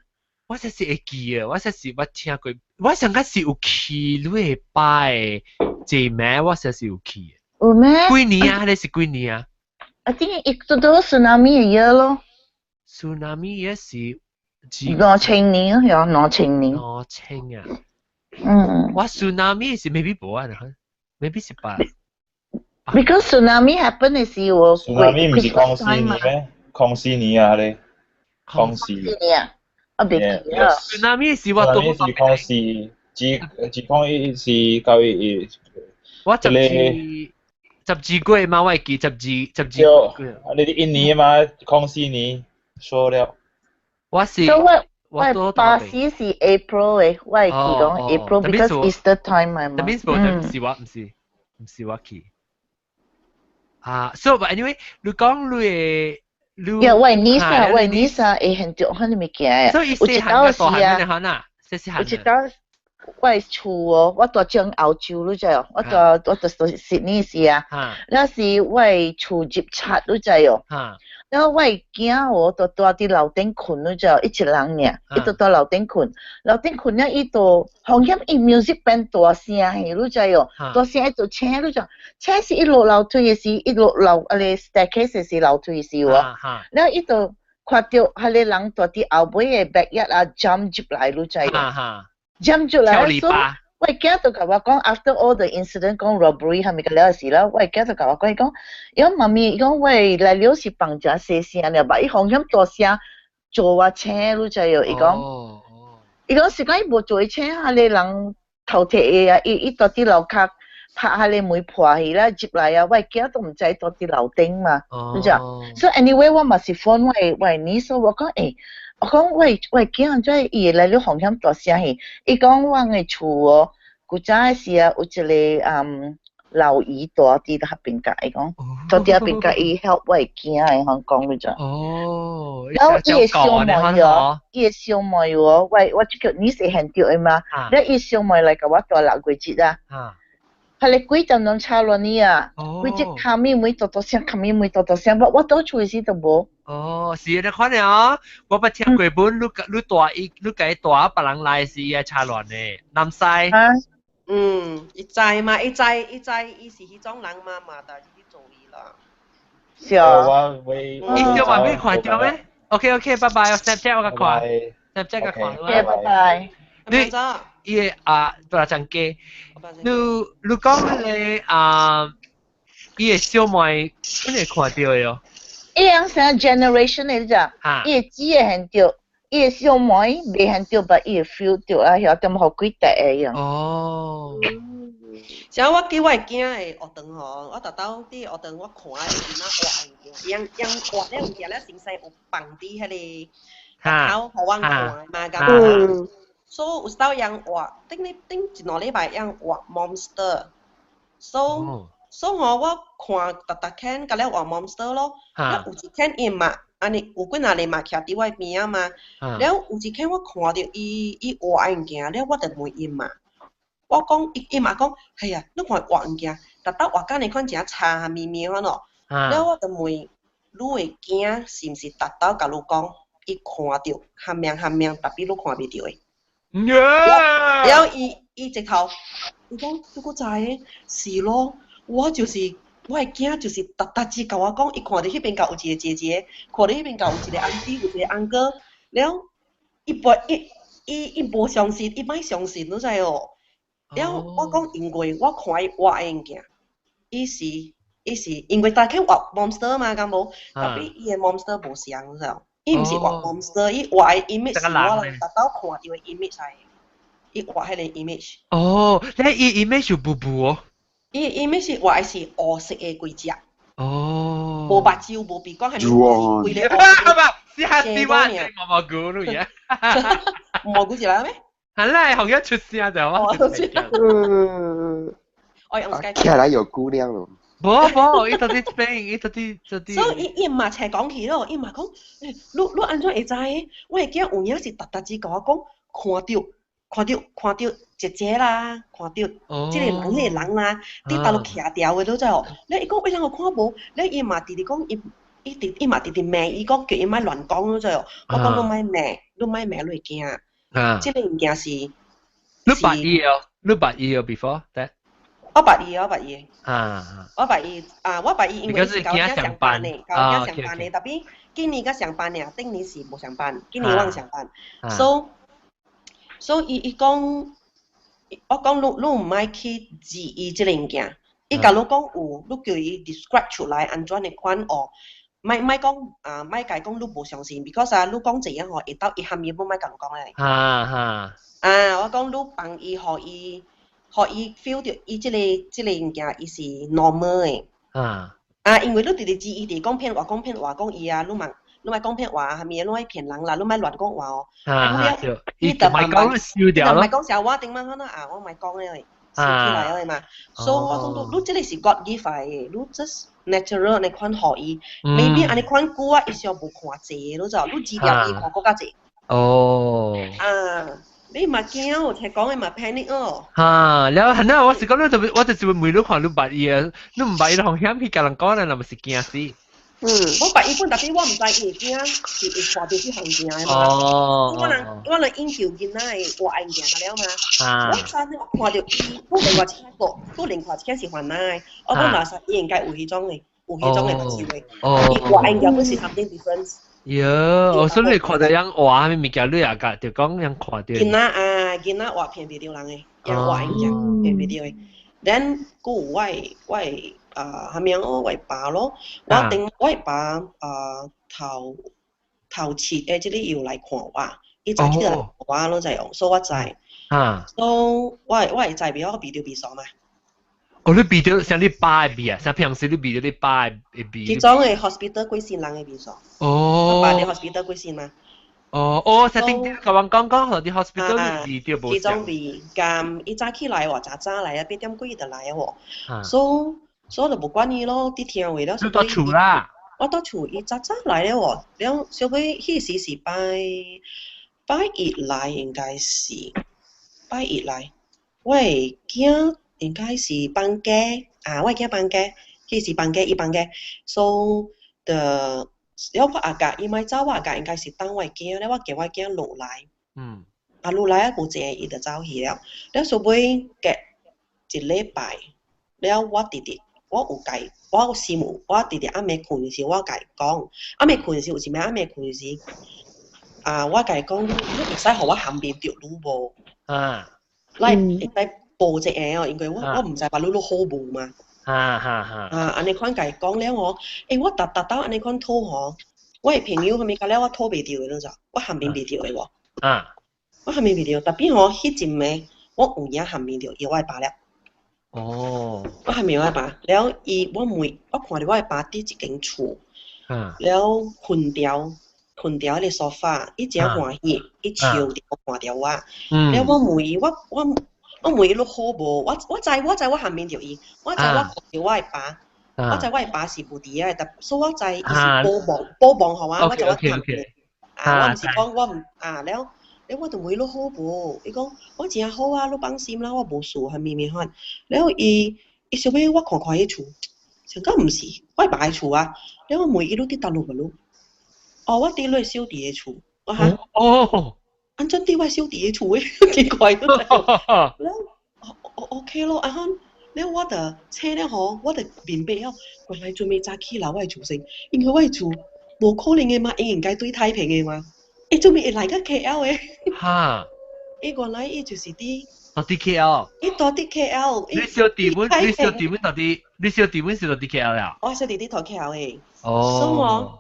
我實是會記的，我實是捌聽過，我上個是有去你的爸的這名，我實是有去的。有咩？幾年啊？你是幾年啊？ I think 伊都都 tsunami 的 year 咯。 tsunami 也是 2000年啊，兩千年。兩千啊。嗯。我 tsunami 是 maybe 無啊，maybe 是八。 Because tsunami happen 的時候 tsunami 毋是空四年咩？空四年啊，你空四。年啊，我袂記啊。 tsunami 是我都是空四，只只講伊是到伊伊。我12十二月嘛，我會記十二十二。對，啊，你啲印尼嘛，空四年，說了。我是。我爸死是 April 的，我會記講 April because Easter time 嘛。 That means 無，是我毋是，毋是我去。啊，so but anyway，你講你的你。呀，我 niece 啊，我 niece 啊，會現著彼个物件所以細漢個大漢啊，細細漢。有一道我的厝哦，我蹛佇澳洲，你知哦？我蹛我蹛悉尼時啊，那時我的厝入賊，你知哦？然後我的囝哦，就蹛佇樓頂睏，你知哦？伊一人爾，伊就蹛樓頂睏，樓頂睏了伊就風險伊 music 變大聲去，你知哦？大聲伊就醒，你知？醒時伊落樓梯的時，伊落樓啊個 staircase 時樓梯時哦，然後伊就看著彼個人蹛佇後尾的 backyard 啊，jump 入來，你知哦？jump 入來，所以我囝就共我講，after all the incident 講 robbery 係咪個了事啦？我囝就共我講，伊講，伊講媽咪，伊講我來了是放誠細聲了吧？伊風險大聲做我醒，你知哦？伊講，伊講是講伊無做請彼个人頭提的啊，伊伊蹛佇樓跤拍彼个門破去啦，入來啊，我囝都毋知蹛佇樓頂嘛，你知？所以 anyway 我嘛是 phone 我我 niece，我講欸。我講我我囝按怎伊會來了風險大聲去？伊講阮的厝哦，古早的時啊有一個嗯老姨住佇彼邊甲伊講，住佇彼邊共伊 help 我的囝的，講講你知？哦，然後伊的小妹哦，伊的小妹哦，我我這個你是現著的嘛？了伊小妹來共我蹛六月節啊。彼个幾點鐘吵亂呢啊？規隻敲咪門嘟嘟聲，敲咪門嘟嘟聲，我我倒厝時都無。哦，是你看了，我捌聽過本，你你蹛伊，你共伊蹛別人來時伊會吵亂的，南西。嗯，伊知嘛？伊知伊知，伊是彼種人嘛嘛，但是去做伊啦。是啊。我會。伊小妹俾看著咩？OK OK，拜拜，我 Snapchat 我共看，Snapchat 共看。 OK，拜拜。你伊個啊，大張家，你你講彼个啊，伊個小妹，你會看著的哦。伊樣啥 generation 的咋？伊會姊會現著，伊的小妹袂現著，但伊會 feel 著啊，曉點予幾塊的樣。哦。像我記我的囝的學堂吼，我逐晝佇學堂我看伊囡仔畫物件，用用畫了物件了，先生有放佇彼个口予阮看嘛，敢無？所以有時陣用畫，頂你頂一兩禮拜用畫 monster，so 所以吼我看逐逐天共了畫 monster 咯，了有一天伊嘛，按呢有幾若日嘛徛佇我邊仔嘛，了有一天我看著伊伊畫物件，了我就問伊嘛。我講伊伊嘛講，係啊，你看畫物件，逐逐畫甲按呢款誠差咪咪款咯。了我就問你的囝是毋是逐晝共你講，伊看著含命含命，tapi 你看袂著的。了伊伊直頭，伊講你閣知的？是咯，我就是我的囝，就是逐逐只共我講，伊看著彼邊角有一個姐姐，看著彼邊角有一個 auntie，有一個 uncle，了伊無伊伊伊無相信，伊莫相信，你知哦？了我講因為我看伊畫的物件，伊是伊是因為大家畫 monster 嘛，敢無？tapi 伊的 monster 無相，你知無？伊毋是畫 monster，伊畫的 image 是我人逐晝看著的 image 來的。伊畫彼個 image。哦，你伊 image 有布布哦？伊 image 是畫的是烏色的規隻。哦。無目睭，無鼻孔，係咪規個烏色？是哈是話毛毛菇咯呀？毛菇是來咩？係啦，好像出聲就我。嗯。我用起來有姑娘咯。無無，伊到底邊，伊到底到底。所以伊伊嘛才講起咯，伊嘛講，欸，你你按怎會知？我的囝有影是逐逐只共我講，看著看著看著姐姐啦，看著這個人彼個人啦，佇佗落徛牢的，你知無？你伊講為啥我看無？你伊嘛直直講，伊伊直伊嘛直直罵，伊講叫伊莫亂講，你知無？我講你莫罵，你莫罵，你會驚。啊。這個物件是。你捌伊哦？你捌伊哦？Before that？我捌伊，我捌伊。啊。我捌伊啊！我捌伊，因為是共我囝上班的，共我囝上班的，tapi 今年才上班爾，頂年是無上班，今年我上班。所以所以伊伊講，我講你你毋愛去質疑這個物件，伊共你講有，你叫伊 describe 出來按怎的款哦，莫莫講啊，莫共伊講你無相信，because 啊，你講這樣吼，會到伊含伊要莫共你講咧。哈哈。啊，我講你幫伊，予伊，予伊 feel 著伊這个這个物件，伊是 normal 的。啊。啊，因為你直直質伊，直講騙話，講騙話，講伊啊，你嘛你莫講騙話，啥物你莫騙人啦，你莫亂講話哦。啊，伊就莫講收掉咯。莫講笑話頂嘛，可能啊，我莫講咧，收起來了嘛。所以我講你，你這個是 God give 來的，你 just natural 按呢款予伊，maybe 按呢款久啊，伊小無看濟，你知無？你治療伊看閣較濟。哦。啊。你嘛驚哦，聽講的嘛 panic 哦。哈，了係啦，我是講你特別，我就是問你看你捌伊啊，你毋捌伊，風險去共人講咧，若毋是驚死。嗯，我捌伊本，但是我毋知伊會驚，是會看著這項物件的嘛。哦。我人我人研究囡仔的畫物件了嘛。啊。我昨我看著伊，我另外一個，我另外一個是番仔的，我講若是伊應該有彼種的，有彼種的目睭的。哦。伊畫物件本是 something different。喲，我所以你看著樣畫啥物物件，你也共就講樣看著。囡仔啊，囡仔畫騙袂著人的。用我物件嘅 video 的。Then 閣有我的啊，蝦米哦，我爸咯，我頂我爸啊頭頭七的這個又來看我，伊早起來看我咯，就用，所以我知。所以我會知味我鼻著味素嘛。哦，你鼻著像你爸的味啊，像平時你鼻著你爸的味。彼種的 hospital 過身人的味素。哦。我爸佇 hospital 過身嘛。哦哦，設定佮阮講講，佇 hospital 味著無彼種味，佮伊早起來喎，早早來啊，8點幾就來啊喎。所以就無管伊咯，佇聽話了。你佇厝啦？我佇厝，伊早早來了喎，了小尾彼時是拜拜一來，應該是拜一來。我的囝應該是放假啊，我的囝放假，彼時放假，伊放假，所以就了我阿甲伊莫走，我阿甲應該是等我的囝咧，我叫我的囝落來。啊，落來啊，無濟伊就走去了。了小尾隔一禮拜，了我直直我有共，我有心有，我直直暗暝睏時，我共伊講，暗暝睏時有一暝暗暝睏時，啊，我共伊講，你會使予我含面著你無？來會使報一下哦，因為我毋知巴魯魯好無嘛。啊，按呢款共伊講了吼，欸，我逐逐晝按呢款討吼，我的朋友啥物甲了我討袂著的，你知？我含面袂著的無？我含面袂著，特別吼，彼陣暝我有影含面著伊我的爸了。我含面我的爸，了伊我問，我看著我的爸佇一間厝，了睏著睏著彼个沙發，伊誠歡喜，伊笑著看著我。了我問伊，我問伊你好無？我知我含面著伊，我知我看著我的爸，我知我的爸是無佇遐的，所以我知伊是報夢報夢予我，我知我含面。啊，我毋是講我毋啊了。了我就問伊你好無？伊講我誠好啊，你放心啦，我無事，啥物物款。了伊伊小尾我看看彼厝，想講毋是我爸的厝啊。了我問伊你佇佗落無你？哦，我佇你小弟的厝。我哈哦，按怎佇我小弟的厝的？奇怪，了哦 OK 咯，啊吼，了我就醒了吼，我就明白了，原來準備早起來我的厝先，因為我的厝無可能的嘛，伊應該對太平的嘛。伊做咩會來到 KL 的？哈！伊原來伊就是佇佇 KL。伊住佇 KL。你小弟妹，你小弟妹到底，你小弟妹是住佇 KL 了？我小弟弟住 KL 的。哦。所以哦，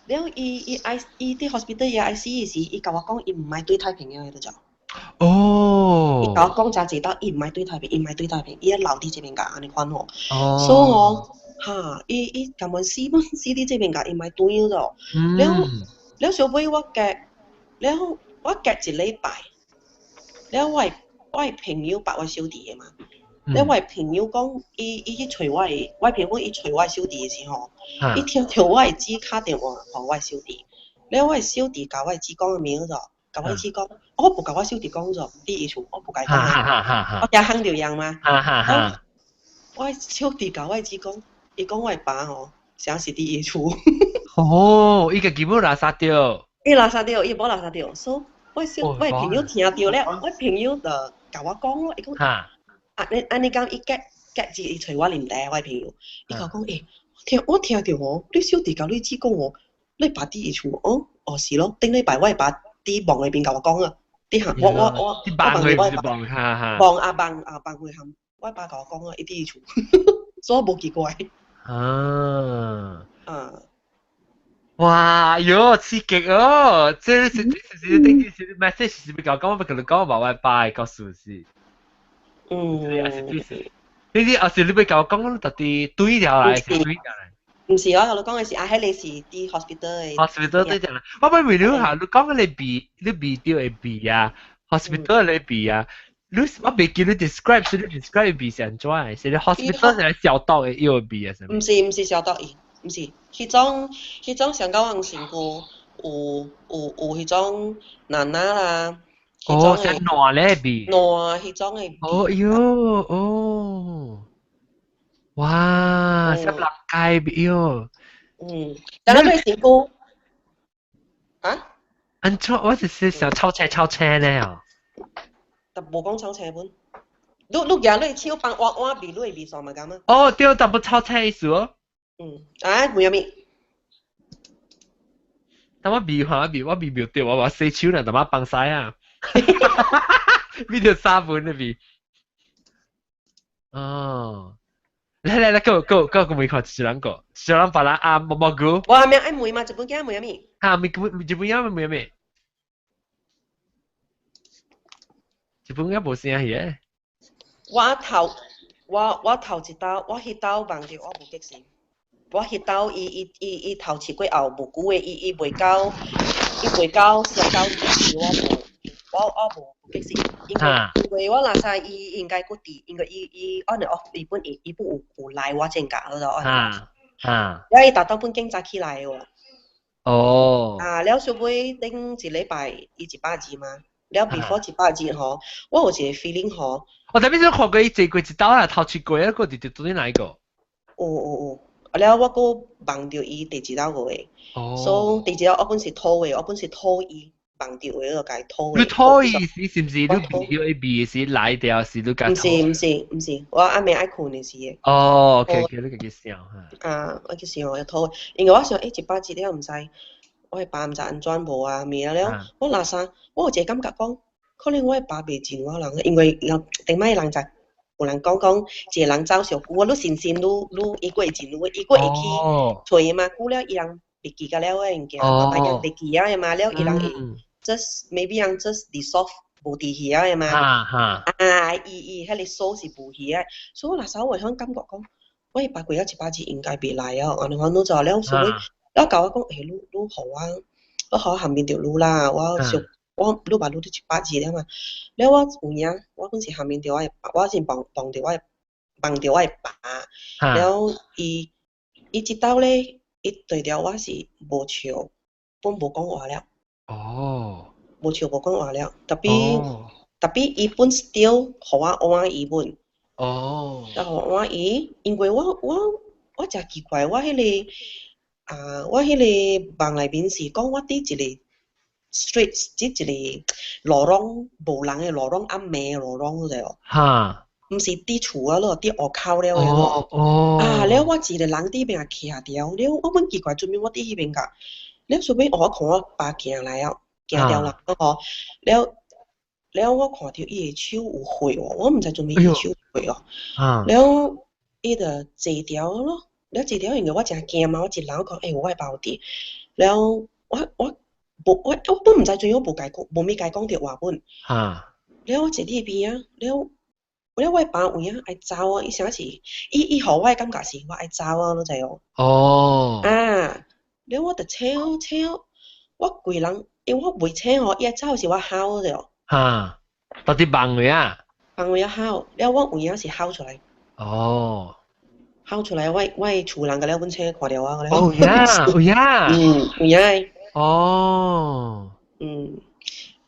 了伊伊 I 伊佇 hospital 伊 ICU 時，伊共我講伊毋愛對太平洋的就。哦。伊共我講誠濟道，伊毋愛對太平，伊毋愛對太平，伊愛留佇這邊共按呢款吼。哦。所以哦，哈，伊伊甘願死本死佇這邊共伊毋愛轉咗。了。了小尾我隔，了我隔一禮拜，了我的朋友捌我小弟的嘛，了我的朋友講，伊伊去揣我的，我的朋友講伊揣我的小弟的時候，伊聽著我的姊敲電話予我的小弟，了我的小弟共我的姊講的名字，共我的姊講，我無共我小弟講咗，佇伊厝我無共伊講，我驚烘著人嘛，我的小弟共我的姊講，伊講我的爸吼，啥是佇伊厝。哦，伊家己無垃圾著。伊垃圾著，伊無垃圾著，所以我小我的朋友聽著了，我朋友就共我講咯，伊講啊，你按呢講伊隔隔日伊揣我啉茶，我的朋友，伊共我講，欸，聽我聽著哦，你小弟共你姊講哦，你爸佇伊厝哦，哦是咯，頂禮拜我的爸佇夢內面共我講啊，佇行我我我我夢我爸夢啊夢啊夢會含我爸共我講啊，伊佇伊厝，所以無奇怪。啊。哇喲，刺激哦！這是這是頂次是 message 是欲共講，我欲共你講，我爸的故事是。是，呢啲啊是你欲共我講，到底對了來是對了來。毋是，我共你講的是啊，彼个是佇 hospital 的。 hospital 對了。我欲問你下，你講彼个味，你味著的味啊，hospital 的味啊，你我袂記你 describe，是你 describe 味是按怎的？是你 hospital 是來消毒的藥味啊？啥物？毋是，毋是消毒藥。毋是，彼種彼種上到阮身軀有有有彼種奶奶啦，哦，是爛咧味，爛彼種的味。哦喲，哦，哇，啥人街味喲。嗯，但係你身軀啊？按怎？我是想臭青臭青呢哦。但無講臭青本，你你舉你手放碗碗味，你會味素嘛敢啊？哦，對，淡薄臭青意思哦。嗯，啊，為啥物？但我味看味，我味袂著，我話洗手呢，淡薄放屎啊。味著沙本的味。哦，來來來，go go go，個問看一人個，一人別人啊，毛毛菇。我係咪愛問嘛？日本囝問啥物？哈，問日本囝問啥物？日本囝無聲去的。我頭一道，我彼道望著我無激心。我彼道伊伊伊伊頭試過後無久的，伊伊袂到，伊袂到上到時我無，我我無激心，因為因為我若知伊應該閣佇，因為伊伊按呢哦，伊本伊伊本有有來我前甲嗰度按。哈哈。了伊逐當本警察起來哦。哦。啊，了小尾頂一禮拜伊100字嘛，了 before 100字吼，我有一個 feeling 吼。我特別是看過伊坐過一道啊，頭一過啊，閣直直對哪一個？有有有。了，我閣望著伊第一道個的，所以第一道我本是討的，我本是討伊望著的，我就共伊討的。你討伊時是毋是你味著伊味時來掉是你共？毋是毋是毋是，我暗暝愛睏的時的。哦，OK OK，你家己想哈。啊，我去想，我討，因為我想，100字了毋知，我的爸毋知按怎無啊，物啊了，我若啥，我有一個感覺講，可能我的爸袂認我人，因為頂擺人在。有人講講，一個人走上久，你信心愈愈伊閣會認你，伊閣會去揣嘛。久了伊人袂記甲了的物件，慢慢人袂記啊的嘛，了伊人會 just maybe 人 just dissolve 無佇去啊的嘛。啊，伊伊彼個數是無去啊，所以我那時候會響感覺講，我爸過了100字應該袂來哦，按呢款你做了，所以了共我講，欸，你你予我，你予我含面著你啦，我想。我你把你都100字了嘛，了我有影，我本是下面著我的爸，我先望望著我的望著我的爸，了伊伊這道咧，伊對著我是無笑，本無講話了。哦。無笑無講話了，特別特別伊本 still 予我換伊本。哦。然後換伊，因為我我我誠奇怪，我彼個啊，我彼個夢內面是講我佇一個 street 這一個路廊無人的路廊，暗暝的路廊者哦。哈。毋是佇厝啊咯，佇戶口了的咯。哦。啊，了我一個人佇邊徛著，了我本奇怪，做咩我佇彼邊甲？了後尾我看我爸行來啊，行著來吼，了了我看著伊的手有血哦，我毋知做咩伊手有血哦。了伊就坐著咯，了坐著因為我誠驚嘛，我一人講，欸，我的爸有佇。了我我。無我我本毋知怎樣無共講，無物共講著話本。了我坐佇邊仔，了了我爸有影愛走啊，伊啥是，伊伊予我的感覺是我愛走啊，你知無？哦。啊，了我就醒醒，我規人，因為我袂醒吼，伊愛走時我吼著。哈，到底夢位啊？夢位啊吼，了我有影是吼出來。哦。吼出來，我我厝人共了阮醒看著我了。哦呀，有影。嗯，有影。哦，嗯，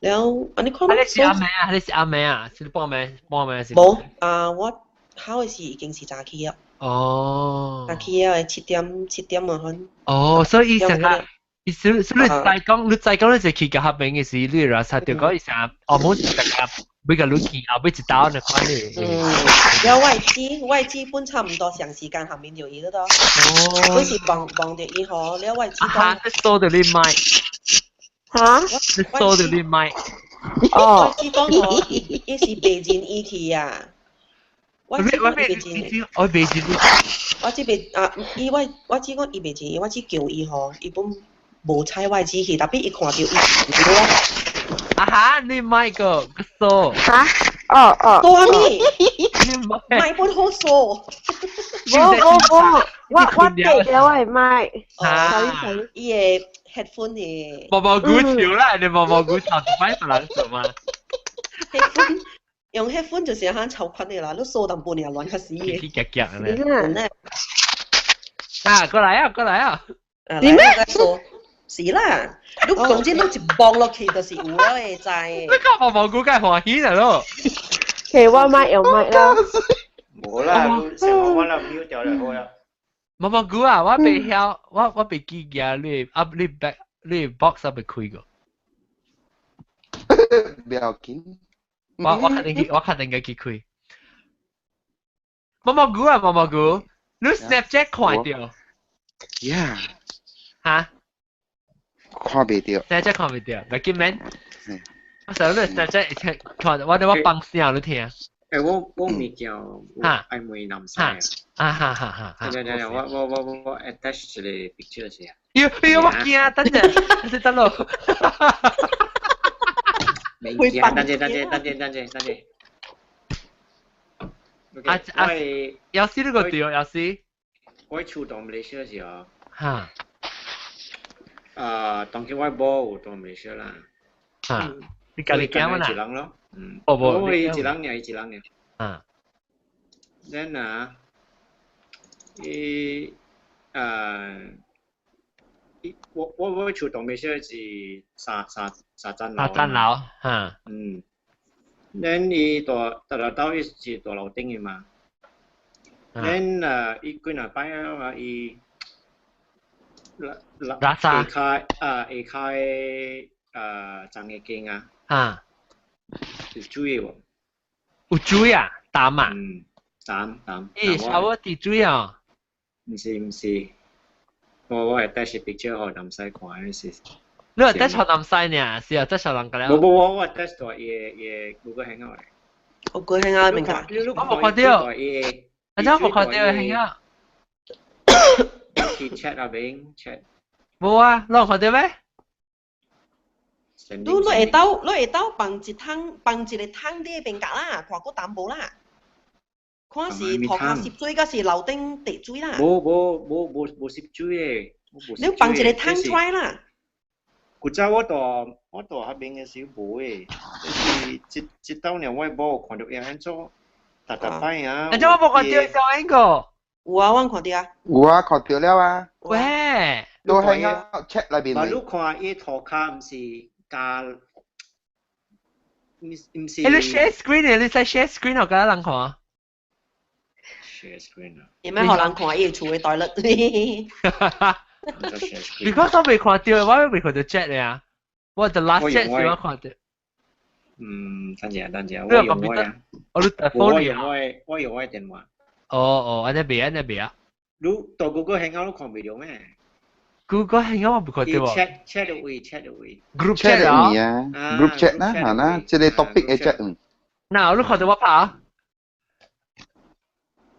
了，按呢看。啊，你是暗暝啊？你是暗暝啊？是半暝？半暝是？無啊，我考的時已經是早起了。哦。早起了，七點七點啊款。哦，所以伊成個，伊所以所以你再講，你再講你就去甲合名嘅時，你若察著講伊成，哦，冇成個每個你見後尾一道那款的。嗯，了我姊，我姊本差毋多長時間後面著伊了多。哦。本是望望著伊吼，了我姊講。啊，你鎖著你麥。哈？你鎖著你麥。哦。我姊講吼，伊是袂認伊去啊。我姊講伊袂認。我袂認。我姊袂啊，伊我我姊講伊袂認伊，我姊叫伊吼，伊本無睬我姊去，特別伊看著伊我。啊哈！你麥個個鎖。哈？哦哦。鎖啥物？麥本好鎖。無無無，我我對著我的麥。啊。 sorry sorry。伊的 headphone 的。毛毛菇笑啦！你毛毛菇頭一擺別人做嘛。 headphone 用 headphone 就是響超寬的啦，你鎖淡薄爾亂較死的。起夾夾咧。啊，過來啊，過來啊！是咩？是啦，你總之你一望落去就是有了會知。你講毛毛菇梗係歡喜啦咯。其實我麥用麥啦。無啦，成個我啦 mute 掉就好啦。毛毛菇啊，我袂曉，我我袂記得你啊，你 back 你 box 啊袂開過。不要緊。我我肯定去，我肯定去開。毛毛菇啊，毛毛菇，你 Snapchat 看著？ Yeah。哈？看袂著。 Snapchat 看袂著，袂緊免。我上日 Snapchat 看，我我放聲你聽。誒，我物件愛問南西啊。啊哈哈哈！等等，我 attach 一個 picture 先。喲喲，我驚，等陣，等等咯。未驚，等陣等陣等陣等陣等陣。啊啊！有時呢個對，有時。我厝到馬來西亞時候。嚇。啊，當今我某有到馬來西亞啦。嚇！你家己驚嘛？一人咯。嗯。哦無。我一人爾，一人爾。啊。咱啊，伊啊，伊我厝到馬來西亞是三層樓。三層樓，嚇。嗯。咱伊大大樓兜伊是大樓頂的嘛。咱啊，伊幾若擺啊，伊。垃圾。下跤啊，下跤的啊，長嘅間啊。啊。有水無？有水啊，淡啊。嗯，淡淡。咦，差不多滴水啊。毋是毋是，我會帶是 picture 予南西看，是。你話帶予南西呢？是啊，帶予人個了。無無我我帶到伊个伊個 Google Hangout 嚟。我 Google Hangout 邊個？我無看到。啊，怎無看到 Hangout？去 chat 啊，邊 chat。無啊，你有看到咩？你會當放一桶，放一個桶佇邊角啦，看過淡薄啦。看是塗跤濕水，抑是樓頂滴水啦。無無無無無濕水的。你放一個桶出來啦。古早我到彼邊的時無的，就是這這當年我某看著伊按怎，逐逐擺啊。按怎我無看著小英個？有啊，我看著啊。有啊，看著了啊。喂。都喺個 chat 裏邊。你看伊塗跤毋是加，毋是。欸，你 share screen 你使 share screen 予其他人看。 share screen 啊。會免予人看伊厝的 toilet。 Because 我未看著，我未看著 chat 咧。我 the last chat 是我看著。嗯，等陣等陣，我用我啊。我你我用我我用我電話。哦哦，按呢袂按呢袂啊。你到 Google Hangout 你看袂著咩？Google Hangout 我無看著喎。 chat chat 的位 chat 的位。 Group chat 啊。 Group chat 啦，係啦，這個 topic 的 chat 嗯。嗱，你看著我拍？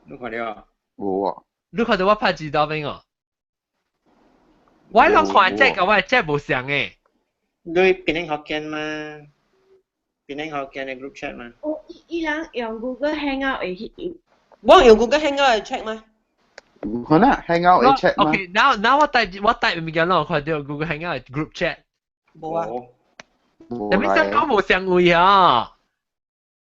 你看著？無啊。你看著我拍幾多邊哦？我攏看這個，我這無像誒。你檳城福建嗎？檳城福建的 group chat 嗎？哦，伊人用 Google Hangout 會去。我用 Google Hangout 會 check 嗎？可能 Hangout 會 check 嗎？Okay，now now 我 type 物件攏有看著 Google Hangout group chat。無啊。你咪想講無相位啊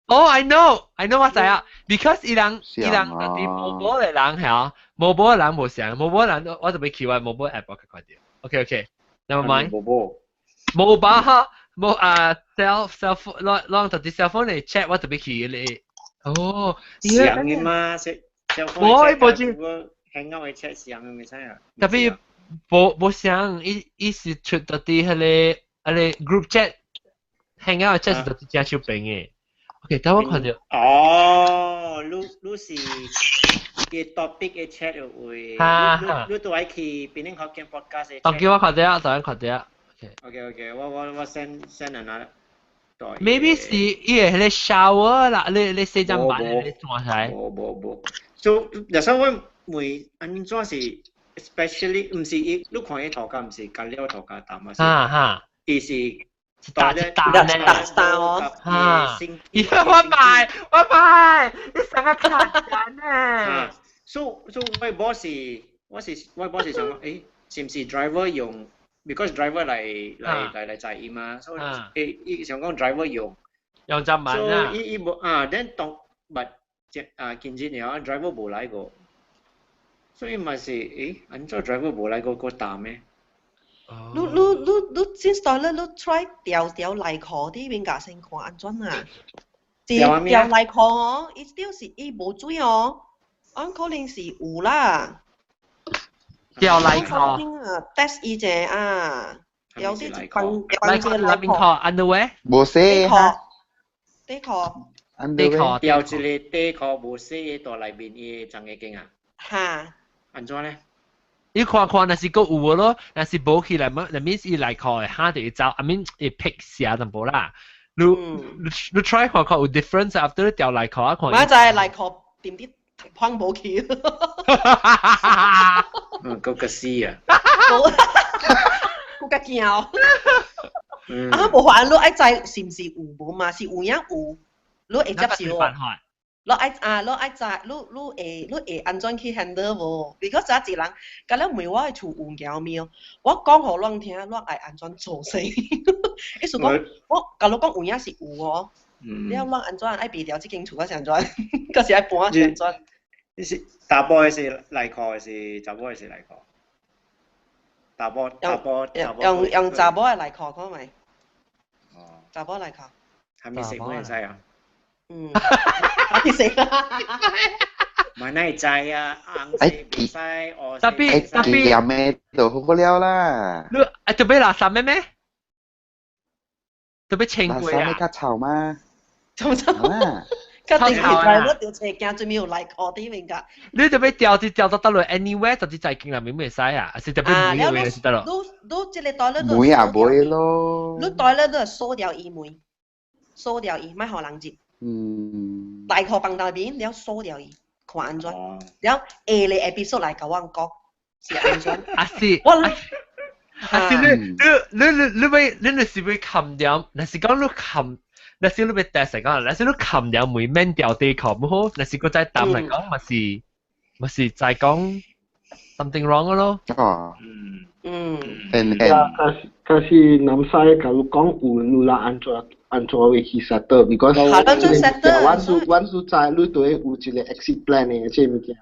？Oh, I know, I know 我知啊，because 伊人佇 mobile 的人係啊，mobile 的人無相，mobile 的人我就欲去我 mobile app 我看著。OK OK, never mind。 mobile。 mobile 哈，冇啊 cell cell phone，攏攏佇 cell phone 嚟 chat 我就欲去你。哦，相的嘛，cell phone。無，伊無就。 Hangout 的 chat 相的袂使啊。 Tapi 無無相，伊伊是出佇彼個 group chat，Hangout chat 是佇正手邊的。OK，等我看著。哦，你是伊 topic 的 chat 有位，你都愛去檳城福建 podcast 的 chat。當叫我看著啊，當看著啊。 OK OK，我 send send 人啊。 Maybe 是伊個彼個 shower 啦，你洗針板你轉出來。無無無，所以有時我問按怎是，especially 毋是伊，你看伊塗跤毋是乾了塗跤淡啊？哈哈。伊是。打一打呢，打打哦，哈！咦，我買我買，你成個卡錢呢？所以我某是我是我某是想講，誒，是毋是 driver 用？Because driver 來載伊嘛，所以誒，伊想講 driver 用用就慢啦。所以伊伊無啊，then 當 but 啊，近日呢，driver 無來過，所以嘛是誒，按怎 driver 無來過，閣擔咩？你先代咧，你 try 調調內褲佇邊架先看按怎啊？是調內褲哦，伊表示伊無水哦，按可能是有啦。調內褲啊，test 伊者啊，調啲放放這個內褲，underwear？無洗哈。底褲。底褲。調一個底褲無洗的佇內面伊髒個間啊？哈。按怎咧？你看看，若是閣有無咯，若是無起來，那 means 伊內褲會哈就會走，I mean 會撇寫淡薄啦。你 try 看看有 difference after 你掉內褲啊看。我就係內褲點啲碰無去。嗯，嗰個死啊！閣較驚。啊，無法，你愛知是毋是有無嘛？是有影有，你會接受無？你愛啊，你愛知，你會按怎去 handle 無？because 這一人，佮你問我的厝有貓咪，我講予攏聽，你愛按怎做勢？意思講，我共你講有影是有哦。你要攏按怎愛避掉這間厝還是按怎？閣是愛搬是按怎？你是查埔的是內褲，還是查某的是內褲？查埔查埔查某。用查某的內褲看覓？哦。查某內褲。係咪食會使啊？嗯，可以食。咪乃知啊，紅色袂使，烏色袂使。特別咩就好了啦。你啊，特別垃圾咩咩？特別清過啊？垃圾較臭嗎？臭臭。較定是來我條車驚最尾有內褲啲面㗎。你特別掉啲掉到得落 anywhere，就啲在境內面袂使啊，還是特別每位是得咯？你你這個袋咧，每也袂咯。你袋咧，你鎖掉伊門，鎖掉伊，莫予人入。嗯。內褲放內面，了鎖掉伊，看按怎。了下個 episode 來共我講是按怎。啊是。我啊是你是欲冚掉，若是講你冚。若是你欲 test 講，若是你冚掉門免掉底褲毋好，若是閣再擔來講，嘛是再講 something wrong 咯。哦。嗯。嗯。嗯。可是南西假如講有你啦，按怎按怎會去 settle？because 阮是知你對有一個 exit plan 的這物件。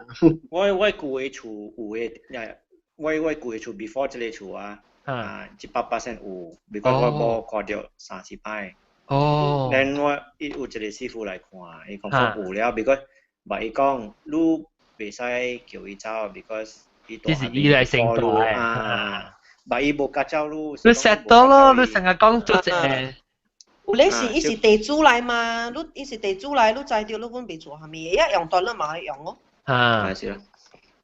我舊的厝有的，我舊的厝 before 這个厝啊，啊100% 有，because 我無看著三四擺。哦。 then 我伊有一個師傅來看，伊講說有了，because 嘛伊講你袂使叫伊走，because 伊這是伊來成大啊，嘛伊無甲走你。你 settle 咯，你成日講做一個。有咧是伊是地主來嘛？你伊是地主來，你知著你阮袂做啥物，一用斷你嘛會用哦。啊。是咯，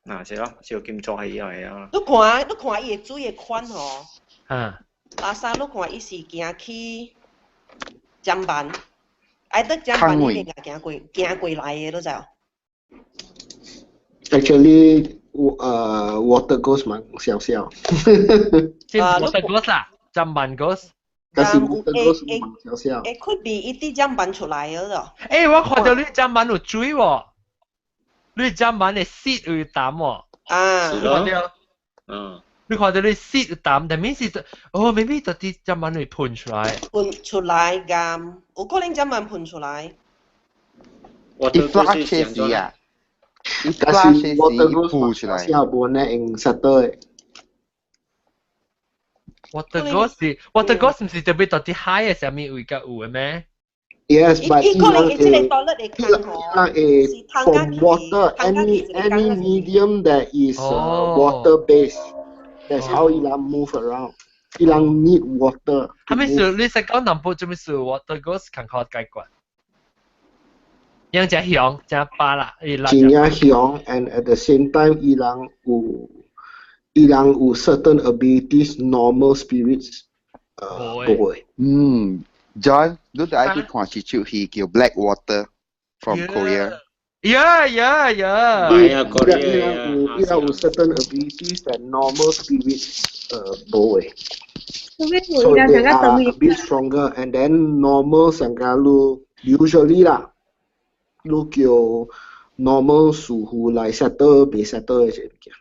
嗱是咯，小金做係以後啊。你看伊的水的款吼。啊。阿三，你看伊是行去。砧板，愛得砧板呢邊行過來的，你知無？Actually，water ghost 蠻小小。 water ghost 啊，砧板 ghost。但是 water ghost 蠻小小。會 could be 伊佇砧板出來的咯。欸，我看到你砧板有水喎，你砧板的色有淡喎。啊。是咯。嗯。你看到你色有淡，但係是哦，maybe 就佇砧板會噴出來。噴出來咁，有可能砧板噴出來。伊 flash 時啊，伊但 flash 是時 water 伊 ghost 浮出來。小無呢用 settle 的。 Water ghost 是 water ghost 毋是特別到佇海的啥物位較有的咩？ Yes, but 伊可能伊這個 toilet 會空吼，伊人會 from water any medium that is water based. That's how 伊人 move around. 伊人 need water. 啥物事？你識講南部做咩事？water ghost 較好解決。樣只雄，只巴啦，伊真正雄，and at the same time，伊人有 certain abilities normal spirits 無會。嗯，John，你著愛去看一齣戲叫《Black Water》from Korea。 Yeah. 伊人有 certain abilities that normal spirits 無會。So they are a bit stronger, and then normal 上加你 usually 啦，你叫 normal 師傅來 settle 袂 settle 的這物件，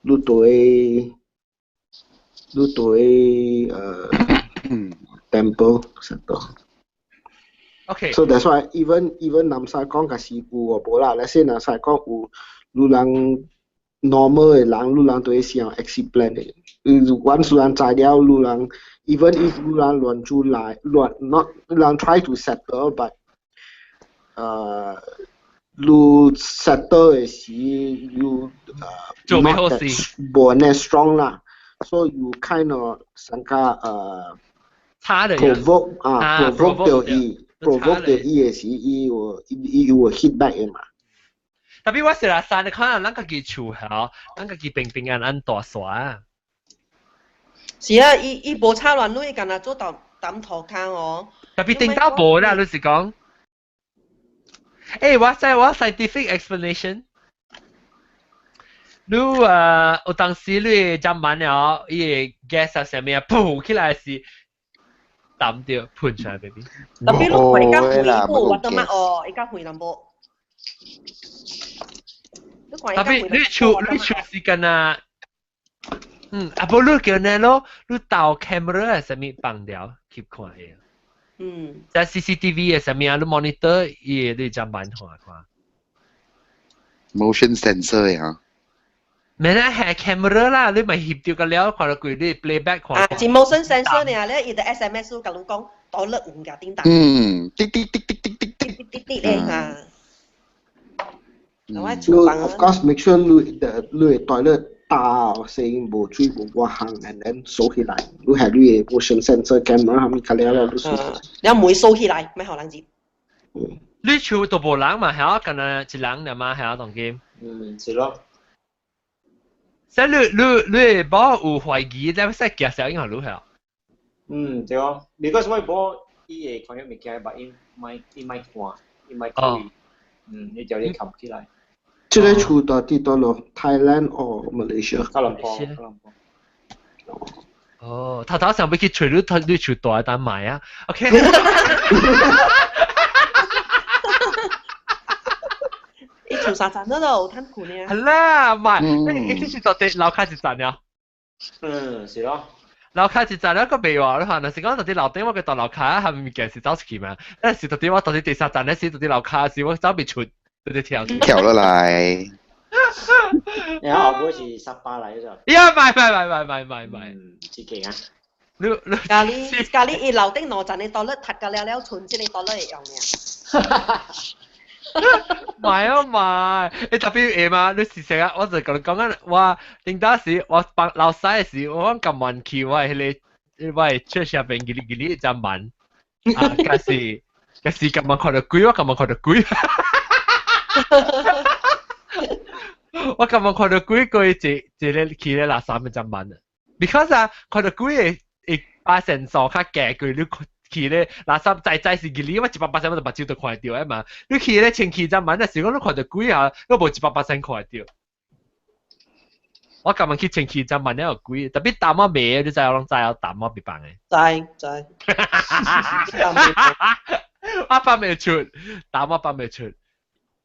你對temple settle。 So that's why even 南西講假是有無啦，let's say 南西講有，你人 normal 的人，你人都會想 exit plan 的。阮雖然知了，你人 even if 你人亂做來亂 not 你人 try to settle，but 你 settle 的時，你做袂好 not 勢 that 無呢 strong 啦，so you kind of 上加差的 provoke 啊 provoke 到伊，provoke 到伊的時，伊有 hit back 的嘛。特別我是來山，你可能咱家己厝吼，咱家己平平安安大沙。是啊，伊無插亂，伊干焦做到抌塗跤哦。特別頂到無啦，你是講？欸，我知我 scientific explanation。你啊，有當時你浸滿了，伊個 gas 啊啥物啊，噗起來是抌掉噴出來，baby。特別你回較遠無，我都嘛哦，伊較遠淡薄。特別你厝是干那，啊無你叫呢咯，你投 camera 啊啥物放掉，翕看下。在 CCTV 嘅啥物啊，你 monitor 伊你浸滿看看。 Motion sensor 呀。咩咧係 camera 啦，你咪翕掉個了，看到佢你 playback 看。啊，是 motion sensor 呢，你伊的 SMS 共你講，倒了有個叮當。滴滴滴滴滴滴滴滴滴咧嚇。你 of course make sure 你 toilet 大聲無水無偌行，and then 鎖起來。你係你的 motion sensor camera 係咪較了了？你鎖。你門鎖起來，莫予人入。你厝都無人嘛，係敢若一人爾嘛，係當今。嗯，是咯。所以你某有懷疑，你使寄小英予你係？嗯，對哦。Because 我某伊會看到物件，但伊莫看，伊莫注意。伊叫你冚起來。這個厝到底佗落 Thailand or Malaysia？吉隆坡，吉隆坡。哦，頭頭想欲去揣你，你厝大單買啊？OK。伊厝三層嗰度，趁困呢。係啦，唔係，你這是到底樓跤一層了？嗯，是咯。樓跤一層了，個袂話，你看，若是講到底樓頂我個大樓跤，係物件是走出去嘛？但是到底我到底第三層咧時，到底樓跤時我走袂出，直接跳。跳落來。然後後尾是18來咗。呀，唔係唔係唔係唔係唔係。自己啊。你咖喱咖喱，伊樓頂兩層的多了，讀個了了，剩這個多了會用爾。唔係啊唔係，你特別會嘛？你是成日，我就共你講緊，我頂當時我幫老細時，我講撳門去，我係彼個我係出下邊吉哩吉哩一隻門，啊，可是撳門看到鬼，我撳門看到鬼，我撳門看到鬼過一一个去咧垃圾一隻門啊，because 啊，看到鬼會把線索較低過你。去咧垃圾在在是吉哩，我100%我就目睭都看會著的嘛。你去咧清氣隻門，若是講你看著鬼啊，我無100%看會著。我今日去清氣隻門，了有鬼，特別淡仔賣，你知我攏知我淡仔別放的。知知。我放袂出，淡仔放袂出。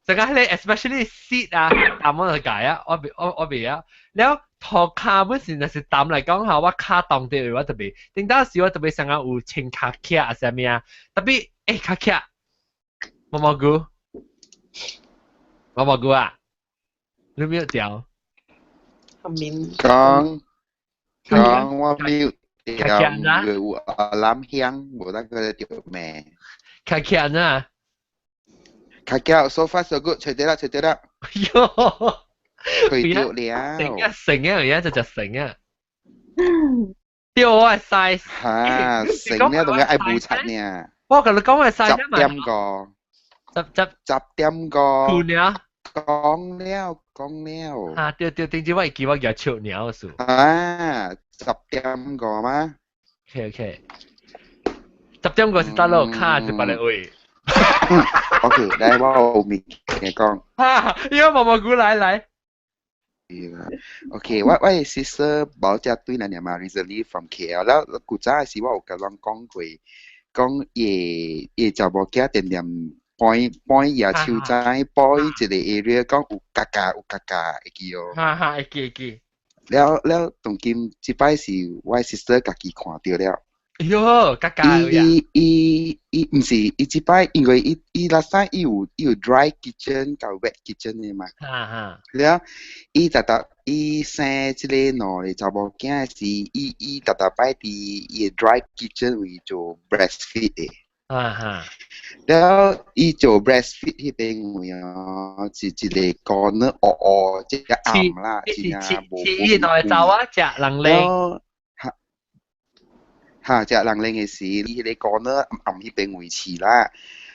成個彼個 especially seat 啊，淡仔就解啊，我袂啊。了塗跤本是若是淡來講吼，我跤當地我特別，頂當時我特別想講有穿跤徛啊啥物啊，特別欸跤徛，毛毛菇，毛毛菇啊，你沒有掉？講講我沒有掉，有藍香，無得個掉咩？較徛啊！較徛，so far so good，揣著啦，揣著啦。喲！揣著了。成啊成啊，而家就就成啊。對我係 size。嚇，成呢仲要愛無漆呢。我共你講嘅 size 10點個。十十10點個。褲爾。講了講了。啊對對，頂次我會記我舉手爾數。啊，10點個嗎？OK OK。10點個是倒落跤是別个位。 OK，來我有物件講。哈，因為毛毛菇來來。 OK，我的 sister 某只對咱嘛，recently from KL，了古早時我有共人講過，講伊查某囝定定搬搬野手仔，搬一個 area，講有嘎嘎有嘎嘎會記哦。哈哈，會記會記。了了，當今這擺是我 sister 家己看著了。喲，嘎嘎伊伊伊毋是，伊這擺因為伊伊拉西伊有 dry kitchen 佮 wet kitchen 的嘛。哈哈。了，伊逐逐伊生這個兩个查某囝時，伊伊逐逐擺佇伊的 dry kitchen 位做 breastfeed 的。啊哈。了，伊做 breastfeed 彼邊位哦，是一個 corner 烏烏，這個暗啦，真正無。伊兩个查某食人咧。哈，食人奶的時，伊彼個 corner 暗彼邊位飼啦，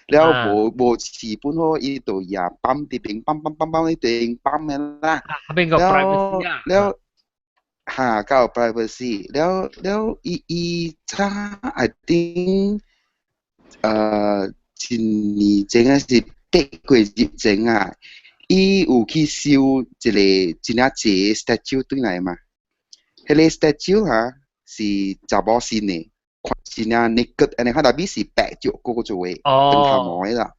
了無無飼本好，伊就也放佇邊放放放放彼邊放的啦。邊個 privacy 啊？了，哈，較有 privacy。了了，伊伊早 I think 一年前還是8個月前啊，伊有去收一個真正濟 statue 轉來嘛。彼個 statue 哈是查某身的，看真正 naked 按呢看，tapi 是白石膏做的，長頭毛的啦。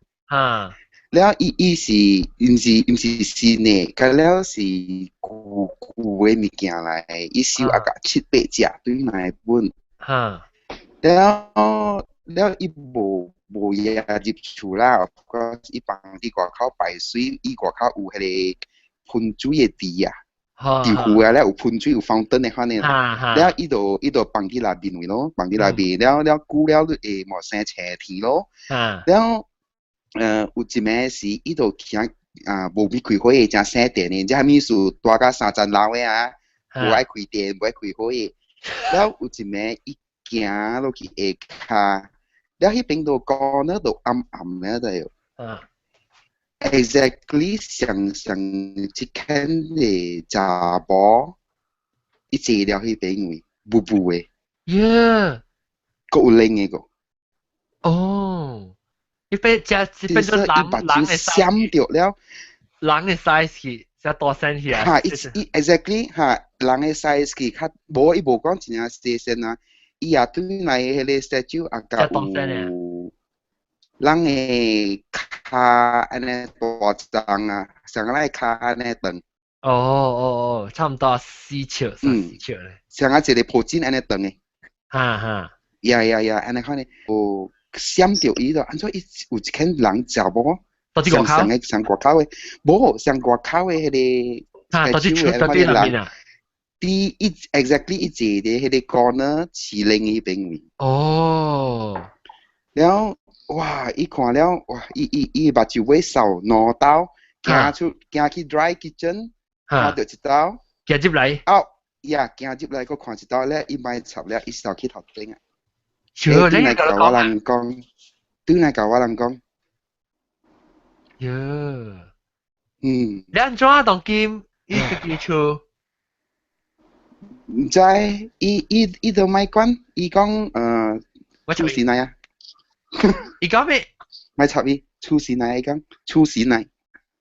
了伊伊是毋是毋是新的，佮了是舊舊的物件來，伊收啊共七八隻轉來本。了了伊無無入入厝啦，of course 伊放佇外口排水，伊外口有彼個噴水的池啊，池湖啊，了有噴水有 fountain 的款的。了伊就伊就放佇內面位咯，放佇內面，了了久了就會無生青苔咯。了有一暝時，伊就行啊，無咪開火的，誠省電的，這啥物事大甲三層樓的啊，無愛開電，無愛開火的。了有一暝，伊行落去下跤，了彼邊就 corner 就暗暗的就。Exactly 上上一間的查某，伊坐了彼邊位，霧霧的。閣有另一個。哦。伊變只變做人人的閃著了，人的 size 去，只大聲去啊！哈，伊伊 exactly 哈，人的 size 去較無伊無講真正細聲啊，伊也對來彼個 statue 啊，較有人的跤按呢大長啊，像咱的跤按呢長。哦哦哦，差毋多4尺，3、4尺咧。像啊一個抱枕按呢長的。哈哈。呀呀呀，按呢款的，有。閃著伊就按怎伊有一間人查某，上上個上外口的，無上外口的彼個 statue 的彼個人，佇伊 exactly 伊坐佇彼個 corner 飼靈彼邊位。哦。了，哇！伊看了，哇！伊伊伊目睭尾掃兩道，行出行去 dry kitchen，看著一道，行入來。哦，呀，行入來，閣看一道咧，伊莫插了，伊掃去頭頂啊。對來共我人講，對來共我人講。喲。嗯。你按怎當今伊家己厝？毋知，伊伊伊都莫管，伊講出事來啊。伊講咩？莫插伊，出事來伊講，出事來。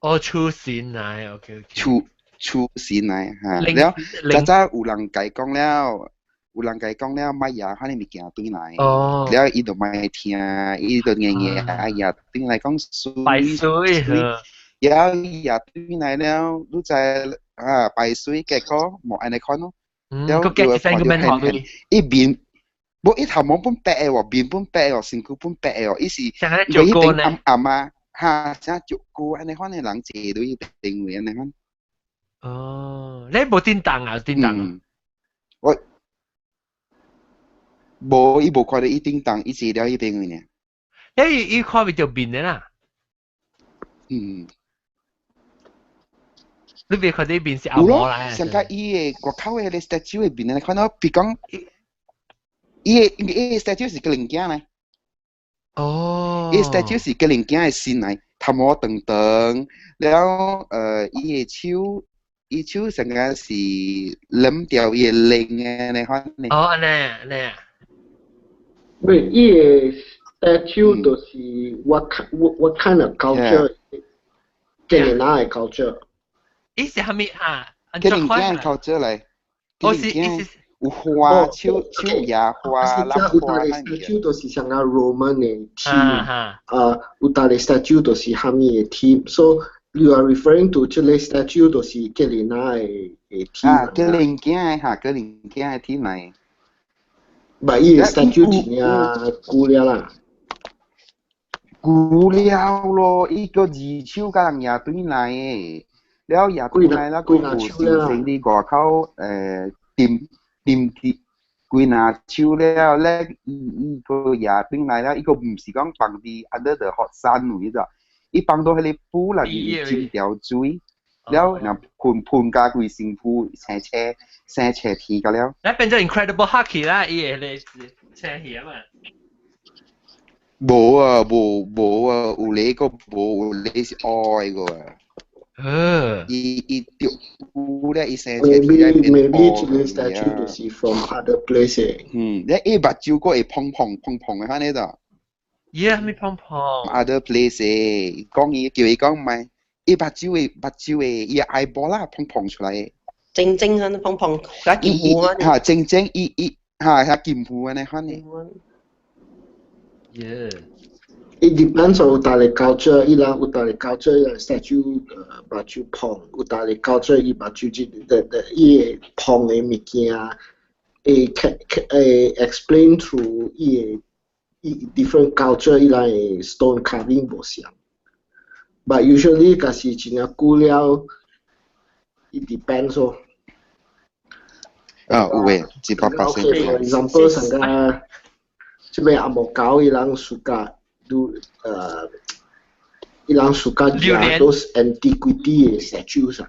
哦，出事來，OK OK。出出事來哈，了，早早有人共伊講了。有人共伊講了，莫攑彼个物件轉來，了伊就莫聽，伊就硬硬啊攑轉來講水排水，了伊攑轉來了，你知啊排水結果無按呢款咯，了就看著很伊面，無伊頭毛本白的喎，面本白的喎，身軀本白的喎，伊是伊邊暗暗啊，哈，像石膏按呢款的人坐佇伊邊位按呢款。哦，你無叮當啊？叮當啊？我。無，伊無看著伊叮當，伊坐了彼邊位爾。欸，伊看袂著面的啦。嗯。你袂看著伊面是紅毛來。上較伊的外口的彼個 statue 的面，你看到，比如講，伊的伊的 statue 是個零件呢。哦。伊 statue 是個零件的身來，頭毛長長，了伊的手，伊手上個是攏掉伊的臉的那款呢。哦，按呢按呢。喂，伊个 statue 就是 what kind of culture？吉連那的 culture？伊是啥物啊？吉連那 culture 來。哦是，伊是有花，手手也花，蘭花。有大 statue 就是像個 Roman 的 theme，有大 statue 就是啥物的 theme，so you are referring to 這個 statue 就是吉連那的的 theme。啊，吉連那的哈，吉連那的 theme 來。唔伊個 statue 真正久了啦。久了咯，伊個二手共人攑轉來的，了攑轉來了，閣有成佇外口掂掂佇幾若手了，咧伊伊閣攑轉來了，伊閣毋是講放佇 under the hot sun 位咋，伊放到彼個布內面浸條水，了若噴噴甲規身軀生青生青天甲了。咱變做 Incredible Hulk 啦，伊個咧是青去啊嘛。無啊，無無啊，有咧個無，有咧是愛個啊。伊伊掉有咧，伊生出 Maybe maybe 這個 statue 就是 from other place。嗯，你伊目睭個會碰碰碰碰嘅，喺呢度。 Yeah，咪碰碰。 Other place 講伊叫伊講唔係，伊目睭會目睭會伊 eyeball 啦碰碰出來。正正啊，碰碰，較金糊啊。嚇，正正伊伊嚇較金糊安尼款嘅。 Yeah。 It depends on 有逐个 culture，伊人有逐个 culture，伊人 statue 目睭碰，有逐个 culture 伊目睭這個個伊會碰的物件，會會 explain through 伊的伊 different culture 伊人的 stone carving 無相。But usually 若是真正久了，it depends 咯。啊，有誒，100%。 Okay, for example，上個這邊紅毛狗伊人暑假。都伊人 suka 食 those antiquity 的 statues 啊。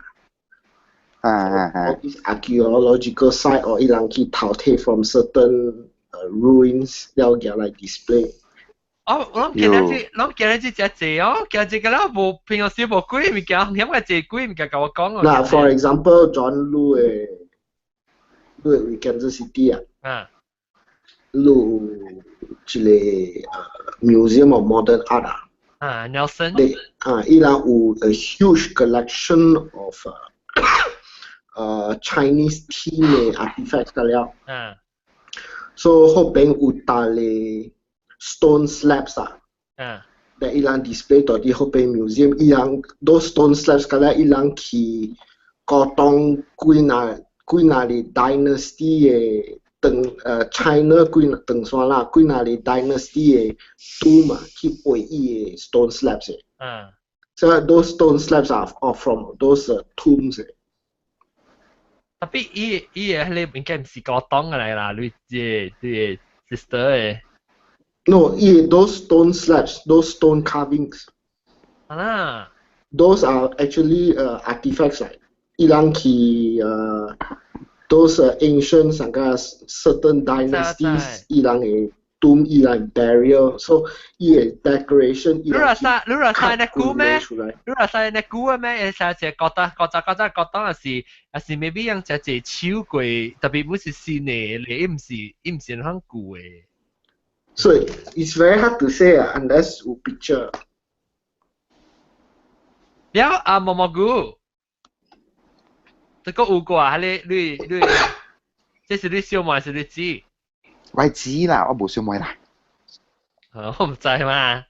啊啊啊！All these archaeological site or 伊人去偷摕 from certain ruins 了舉來 display。哦，我諗見得這，諗見得這隻字哦，見這個啦，無平常時無鬼物件，險個這鬼物件共我講。嗱，for example，John 路的路的 Kansas City 啊。啊。路一個Museum of Modern Art 啊。啊，Nelson。你啊，伊人有 a huge collection of Chinese theme 的 artifacts 個了。So 後邊有大個 stone slabs 啊。但伊人 display 到佇後邊 museum，伊人 those stone slabs 個了，伊人去古董幾若幾若個 dynasty 的。長China 幾長山啦，幾若個 dynasty 的 tomb 啊，去畫伊的 stone slabs 的。So those stone slabs are from those tombs 的。 Tapi 伊伊的彼個應該毋是古董來啦，你這這 sister 的。 No, 伊 those stone slabs, those stone carvings. 啊。 Those are actually artifacts 來，伊人去those ancient 上個 certain dynasties 伊人的 tomb 伊人 burial，so 伊的 decoration 你話使你話使那久咩？你話使那久咩？會使一個覺得覺得覺得覺得也是也是 maybe 用一隻手過，特別不是新的，伊毋是伊毋是很舊的。 So it's very hard to say unless 有 picture。了啊，毛毛菇。這個有過啊？你你你，這是你小妹還是你姊？我姊啦，我無小妹啦。啊，我毋知嘛。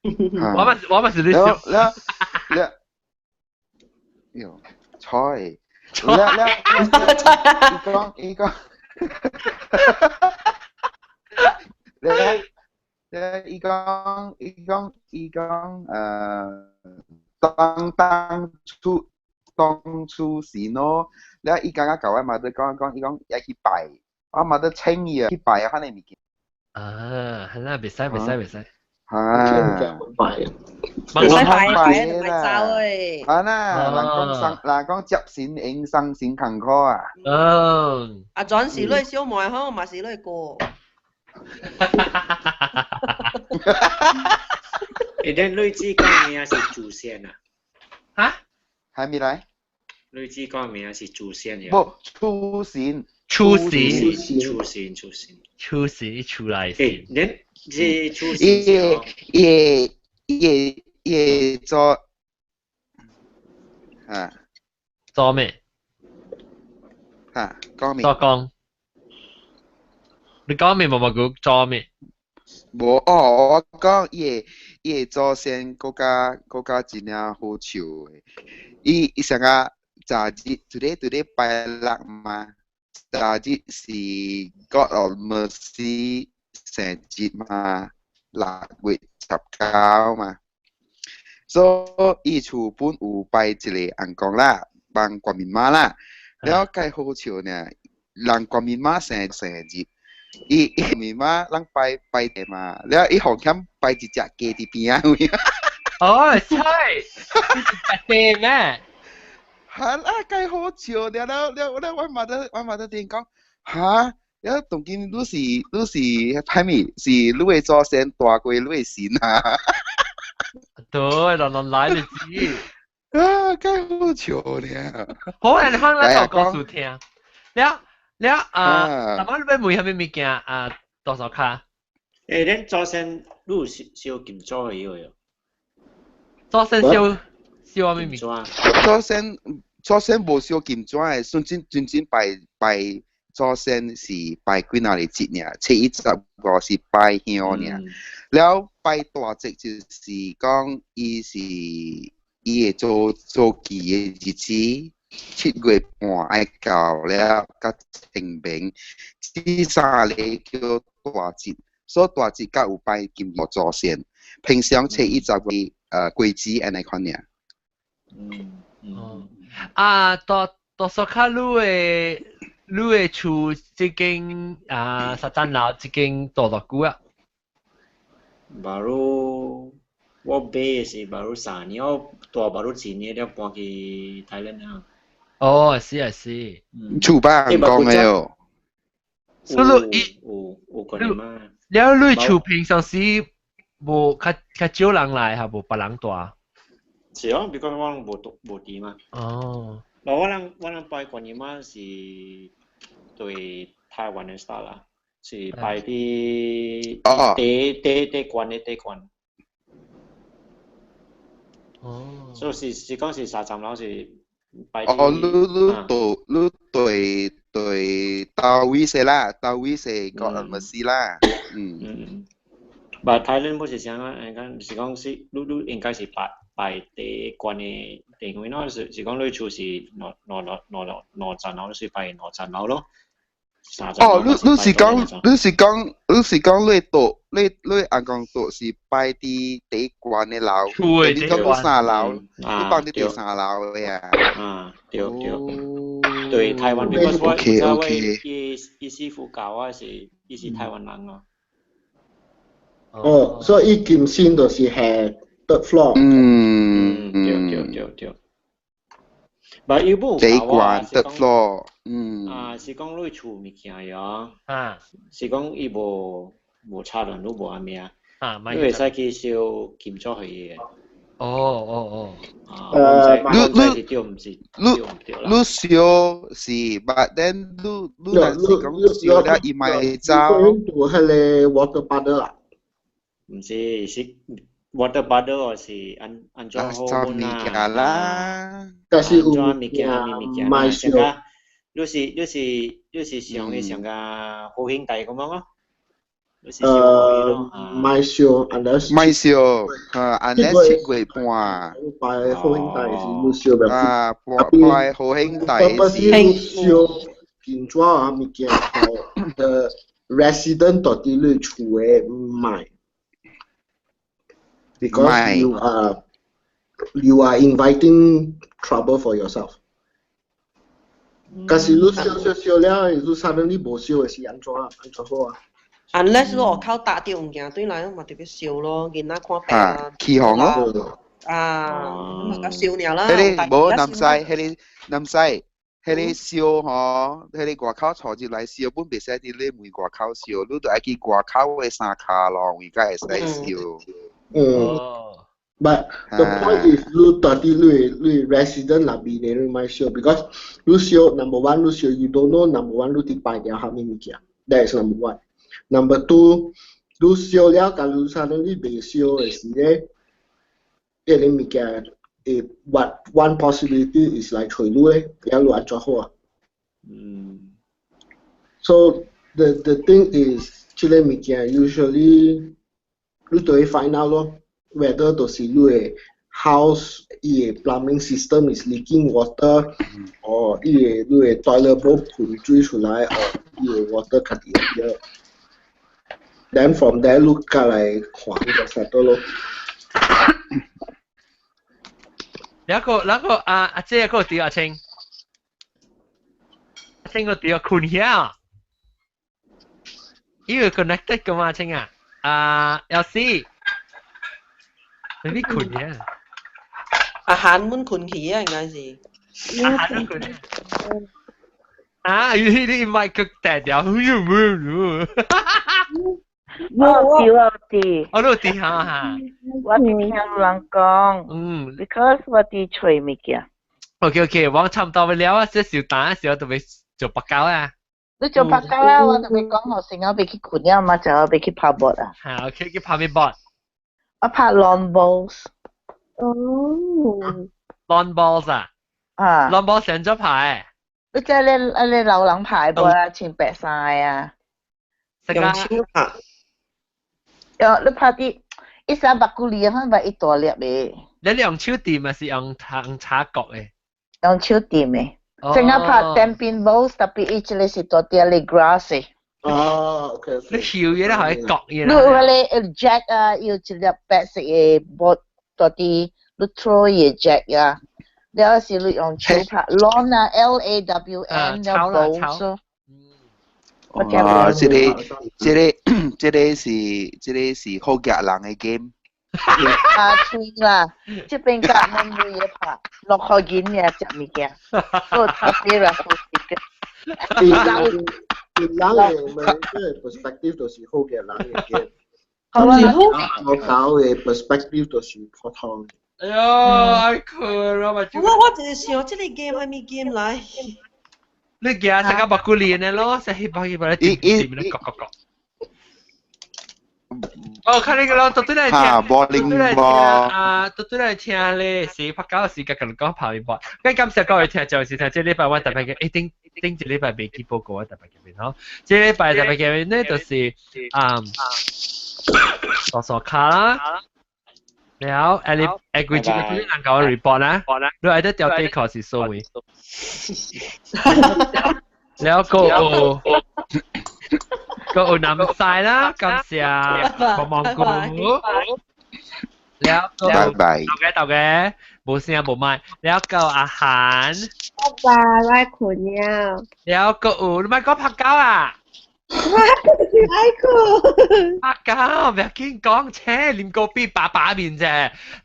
我嘛我嘛是你小。了了，喲，菜。了了，伊講伊講，了了伊講伊講伊講當當初。當初時喏，了伊剛剛共我媽都講講，伊講要去拜，我媽都請伊啊去拜啊，款个物件。啊，係啦，袂使袂使袂使。啊，拜，袂使拜拜拜走誒。啊啦，人講生，人講接神應生神艱苦啊。嗯。啊，轉是你小妹吼，嘛是你哥。欸，恁女子講名是祖先啊？哈？還未來？女子講名是祖先呀？無，出神。出神。出神，出神。出神，一出來。欸，恁這出神伊伊伊做啊？做咩？啊，講咩？做講。你講咩？毛毛菇做咩？無哦，我講伊伊祖先閣較閣較真正好笑的。伊伊上個昨日，昨日昨禮拜六嘛，昨日是 God of Mercy 聖節嘛，6月19嘛。所以伊厝本有拜一個尪公啦，幫國民媽啦。了較好笑呢，人國民媽生生日。伊伊面媽人拜拜的嘛，了伊好像拜一隻雞佇邊仔位。哦，菜，你是食咩？哈啊，介好笑！了了了了，我嘛得我嘛得聽講，哈，了當今你是你是歹物？是你的祖先大過你的神啊？對，人人來就知。啊，該好笑呢。好啊，你放咱個故事聽。了了啊，大媽你欲問啥物物件啊？多少卡？欸，恁祖先你有燒金紙的喲？祖先燒燒啥物物件？祖先無燒金紙的，孫真真真拜拜祖先是拜幾若個節爾，初一十五是拜香爾。了拜大節就是講伊是伊會做做忌的日子，7月半愛到了，甲清明，這三個叫大節，所以大節才有拜金祖先。平常初一十五鬼節按呢款爾。嗯嗯。啊，多多數較你的厝這間啊，實層樓這間住偌久啊？ Baru 我買的是 baru 3年，我住 baru 1年了搬去台南啊。哦，是啊是。厝別人講的哦。所以伊有可能嘛？了你厝平常時無較較少人來，還無別人住？是哦，because 我攏無無佇嘛。哦。我人拜觀音媽是對台灣的 style 啦，是拜佇第第第關的第關。哦。所以是是講是三層樓是拜。哦，你你對你對對到位些啦，到位些個人物事啦，嗯。嗯。但台灣不是啥啊？講是講是你你應該是拜拜第關的地位咯，是是講你厝是兩兩兩兩兩層樓，是拜兩層樓咯。哦，你你是講你是講你是講你住你你阿公住是拜佇第關的樓，你講你三樓，你放佇第三樓的啊？啊，對對，對台灣，because 我我伊伊師傅教我是伊是台灣人啊。哦，所以伊金星就是係 third floor。嗯，對對對對。但伊無第關 third floor，嗯。啊，是講你厝物件喲。啊。是講伊無無插電，你無啥物啊。啊，你會使去燒金紙予伊的。哦哦哦。啊，你你是對毋是？你你燒是，but then 你你若是講燒了，伊嘛會走。做彼个 water puddle 啦。毋是，是 water puddle 是按按怎好物件啦。但是有物件物件，賣燒。你是你是你是想的像個好兄弟咁樣咯？賣燒，unless 賣燒，啊，unless 7月半。拜好兄弟是你燒袂。啊，拜好兄弟是。燒金紙啊物件，the resident 到佇你厝的賣。Because you are inviting trouble for yourself. 可是你燒燒燒了，你 suddenly 無燒的是按怎按怎好啊？ Unless 你外口搭著物件對來，嘛特別燒咯，囡仔看病啊。起哄咯。啊，嘛較燒爾啦。彼個無南西，彼个南西，彼个燒吼，彼个外口坐入來燒，本袂使佇你門外口燒，你著愛去外口的三跤路位才會使燒。嗯。But the point is，你到底你你 resident 那邊你莫燒，because 你燒 number one 你燒，you don't know number one 你佇拜掉啥物物件，that is number one。Number two，你燒了，假如 suddenly 袂燒的時咧，彼個物件會 what one possibility is 來揣你咧，了你按怎好啊？嗯。 So the thing is，這个物件 usually 你都會 find out 咯，whether 就是你的 house 伊的 plumbing system is leaking water，or 伊的你的 toilet bowl 噴水出來，or 伊的 water 家己會 Then from there 你過來看你就 settle 咯。那個那個啊阿姐個佇阿青，阿青個佇啊困遐，伊個 connected 噶嘛阿青啊，啊有時，你困遐？阿韓滿困去啊，應該是。阿韓困。啊！你你麥克彈掉，我有我佇。我都佇哈哈。我佇聽人講。嗯。Because 我佇揣物件。 OK OK，我差唔多了啊，這時等時候特別做白膠啊。你做白膠啦，我特別講我成日欲去睏了嘛，就欲去拍波啊。嚇，OK，去拍咩波？我拍 lawn bowls。哦。 Lawn bowls 啊？啊。 Lawn bowls 成咗排。你知你老人排波啊，穿白衫啊。用手拍。用你拍啲一三百公里，可能一大粒嘅。你用手掂還是用叉角嘅？用手掂嘅。成日拍 ten pin bowls，特別伊這個是大啲咧 grass 嘅。哦，OK。你翹嘢咧可以割嘢啦。你有嗰個 jack 啊，有一粒白色嘅波大啲，你 throw 嘅 jack 啊。你有時你用手拍 lawn 啊，L A W N 嘅 bowls 咯。哦，這個是好夾人嘅 game。啊，吹啦！這邊甲阮每日拍，落雨緊嘅食物件，我特別啦，好食嘅。人嘅咪即係 perspective 就是好嘅人嘅 game。好啦，我搞嘅 perspective 就是普通。哎呀，愛睏啊！我就是想這個 game 係咩 game 來？你驚食個白骨蓮嘅咯，食起白起白，一一一個個個。哦，看你個咯，對來聽，對來聽啊，對來聽咧，是拍狗時間共你講拍面波。咁感謝各位聽，就是聽這禮拜我特別嘅，頂頂一禮拜未記報告我特別見面吼。這禮拜特別見面咧，就是啊，傻傻卡啦。然後誒你誒規這個對人教我 report 啦，你愛得掉底褲是數位。然後個個有南晒啦，感謝毛毛菇。แล้วก็ 拜拜。豆嘅豆嘅，無聲無麥。แล้วก็阿韓。拜拜，我睏了。แล้วก็有，你莫講拍狗啊！我就是愛睏。拍狗，唔要緊講，切，啉高比爸爸面啫。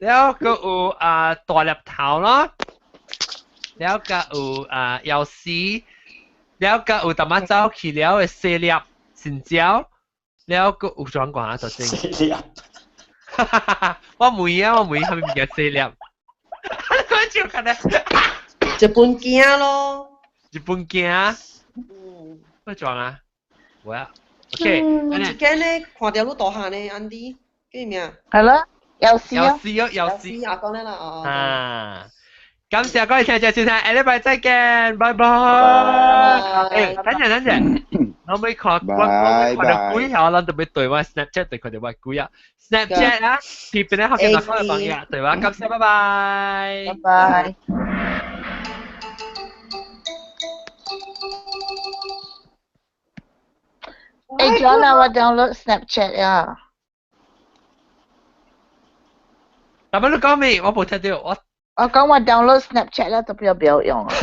แล้วก็有啊大粒頭咯，แล้วก็有啊藥師，แล้วก็有淡仔走去了的細粒新椒，แล้วก็有轉過啊，就正。細粒。我問啊，我問係咪物件細粒？我笑緊咧。日本鏡咯。日本鏡。嗯。乜裝啊？我啊。OK。我一間咧看到你大漢咧，安迪，叫咩名？係咯，有事有事哦，有事。阿講咧啦，哦。啊。感謝各位聽眾收聽，下禮拜再見，拜拜。誒，等陣等陣，我未看，我我看到幾條，咱特別對我 Snapchat 對看到我幾啊，Snapchat 啊，貼邊咧學見大家朋友，對我感謝，拜拜。拜拜。誒，John 啊，我 download Snapchat 啊。大伯你講咩？我冇聽到，我。我講我 download Snapchat 啦，都不要用啊。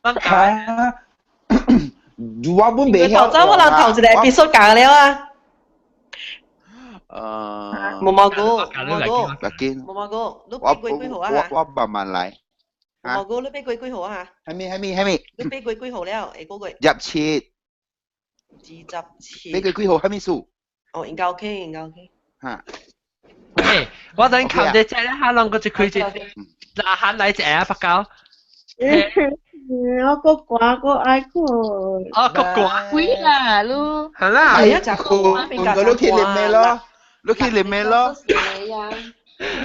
啊！我本未曉。頭先我人頭一個 episode 講了啊。毛毛菇，毛毛菇，毛毛菇，你俾幾幾號啊？我慢慢來。毛毛菇，你俾幾幾號啊？係咪係咪係咪？你俾幾幾號了？下個月。 27。 27。俾幾幾號？係咪數？哦，應該 OK，應該 OK。嚇。誒，我等琴日只一下啷個就開只，嗱喊嚟只啊，白狗。我個掛個愛睏。哦，個掛。鬼啦，你。係啦。係啊，就睏。唔過你去練咩咯？你去練咩咯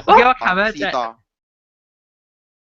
？OK，我琴日只。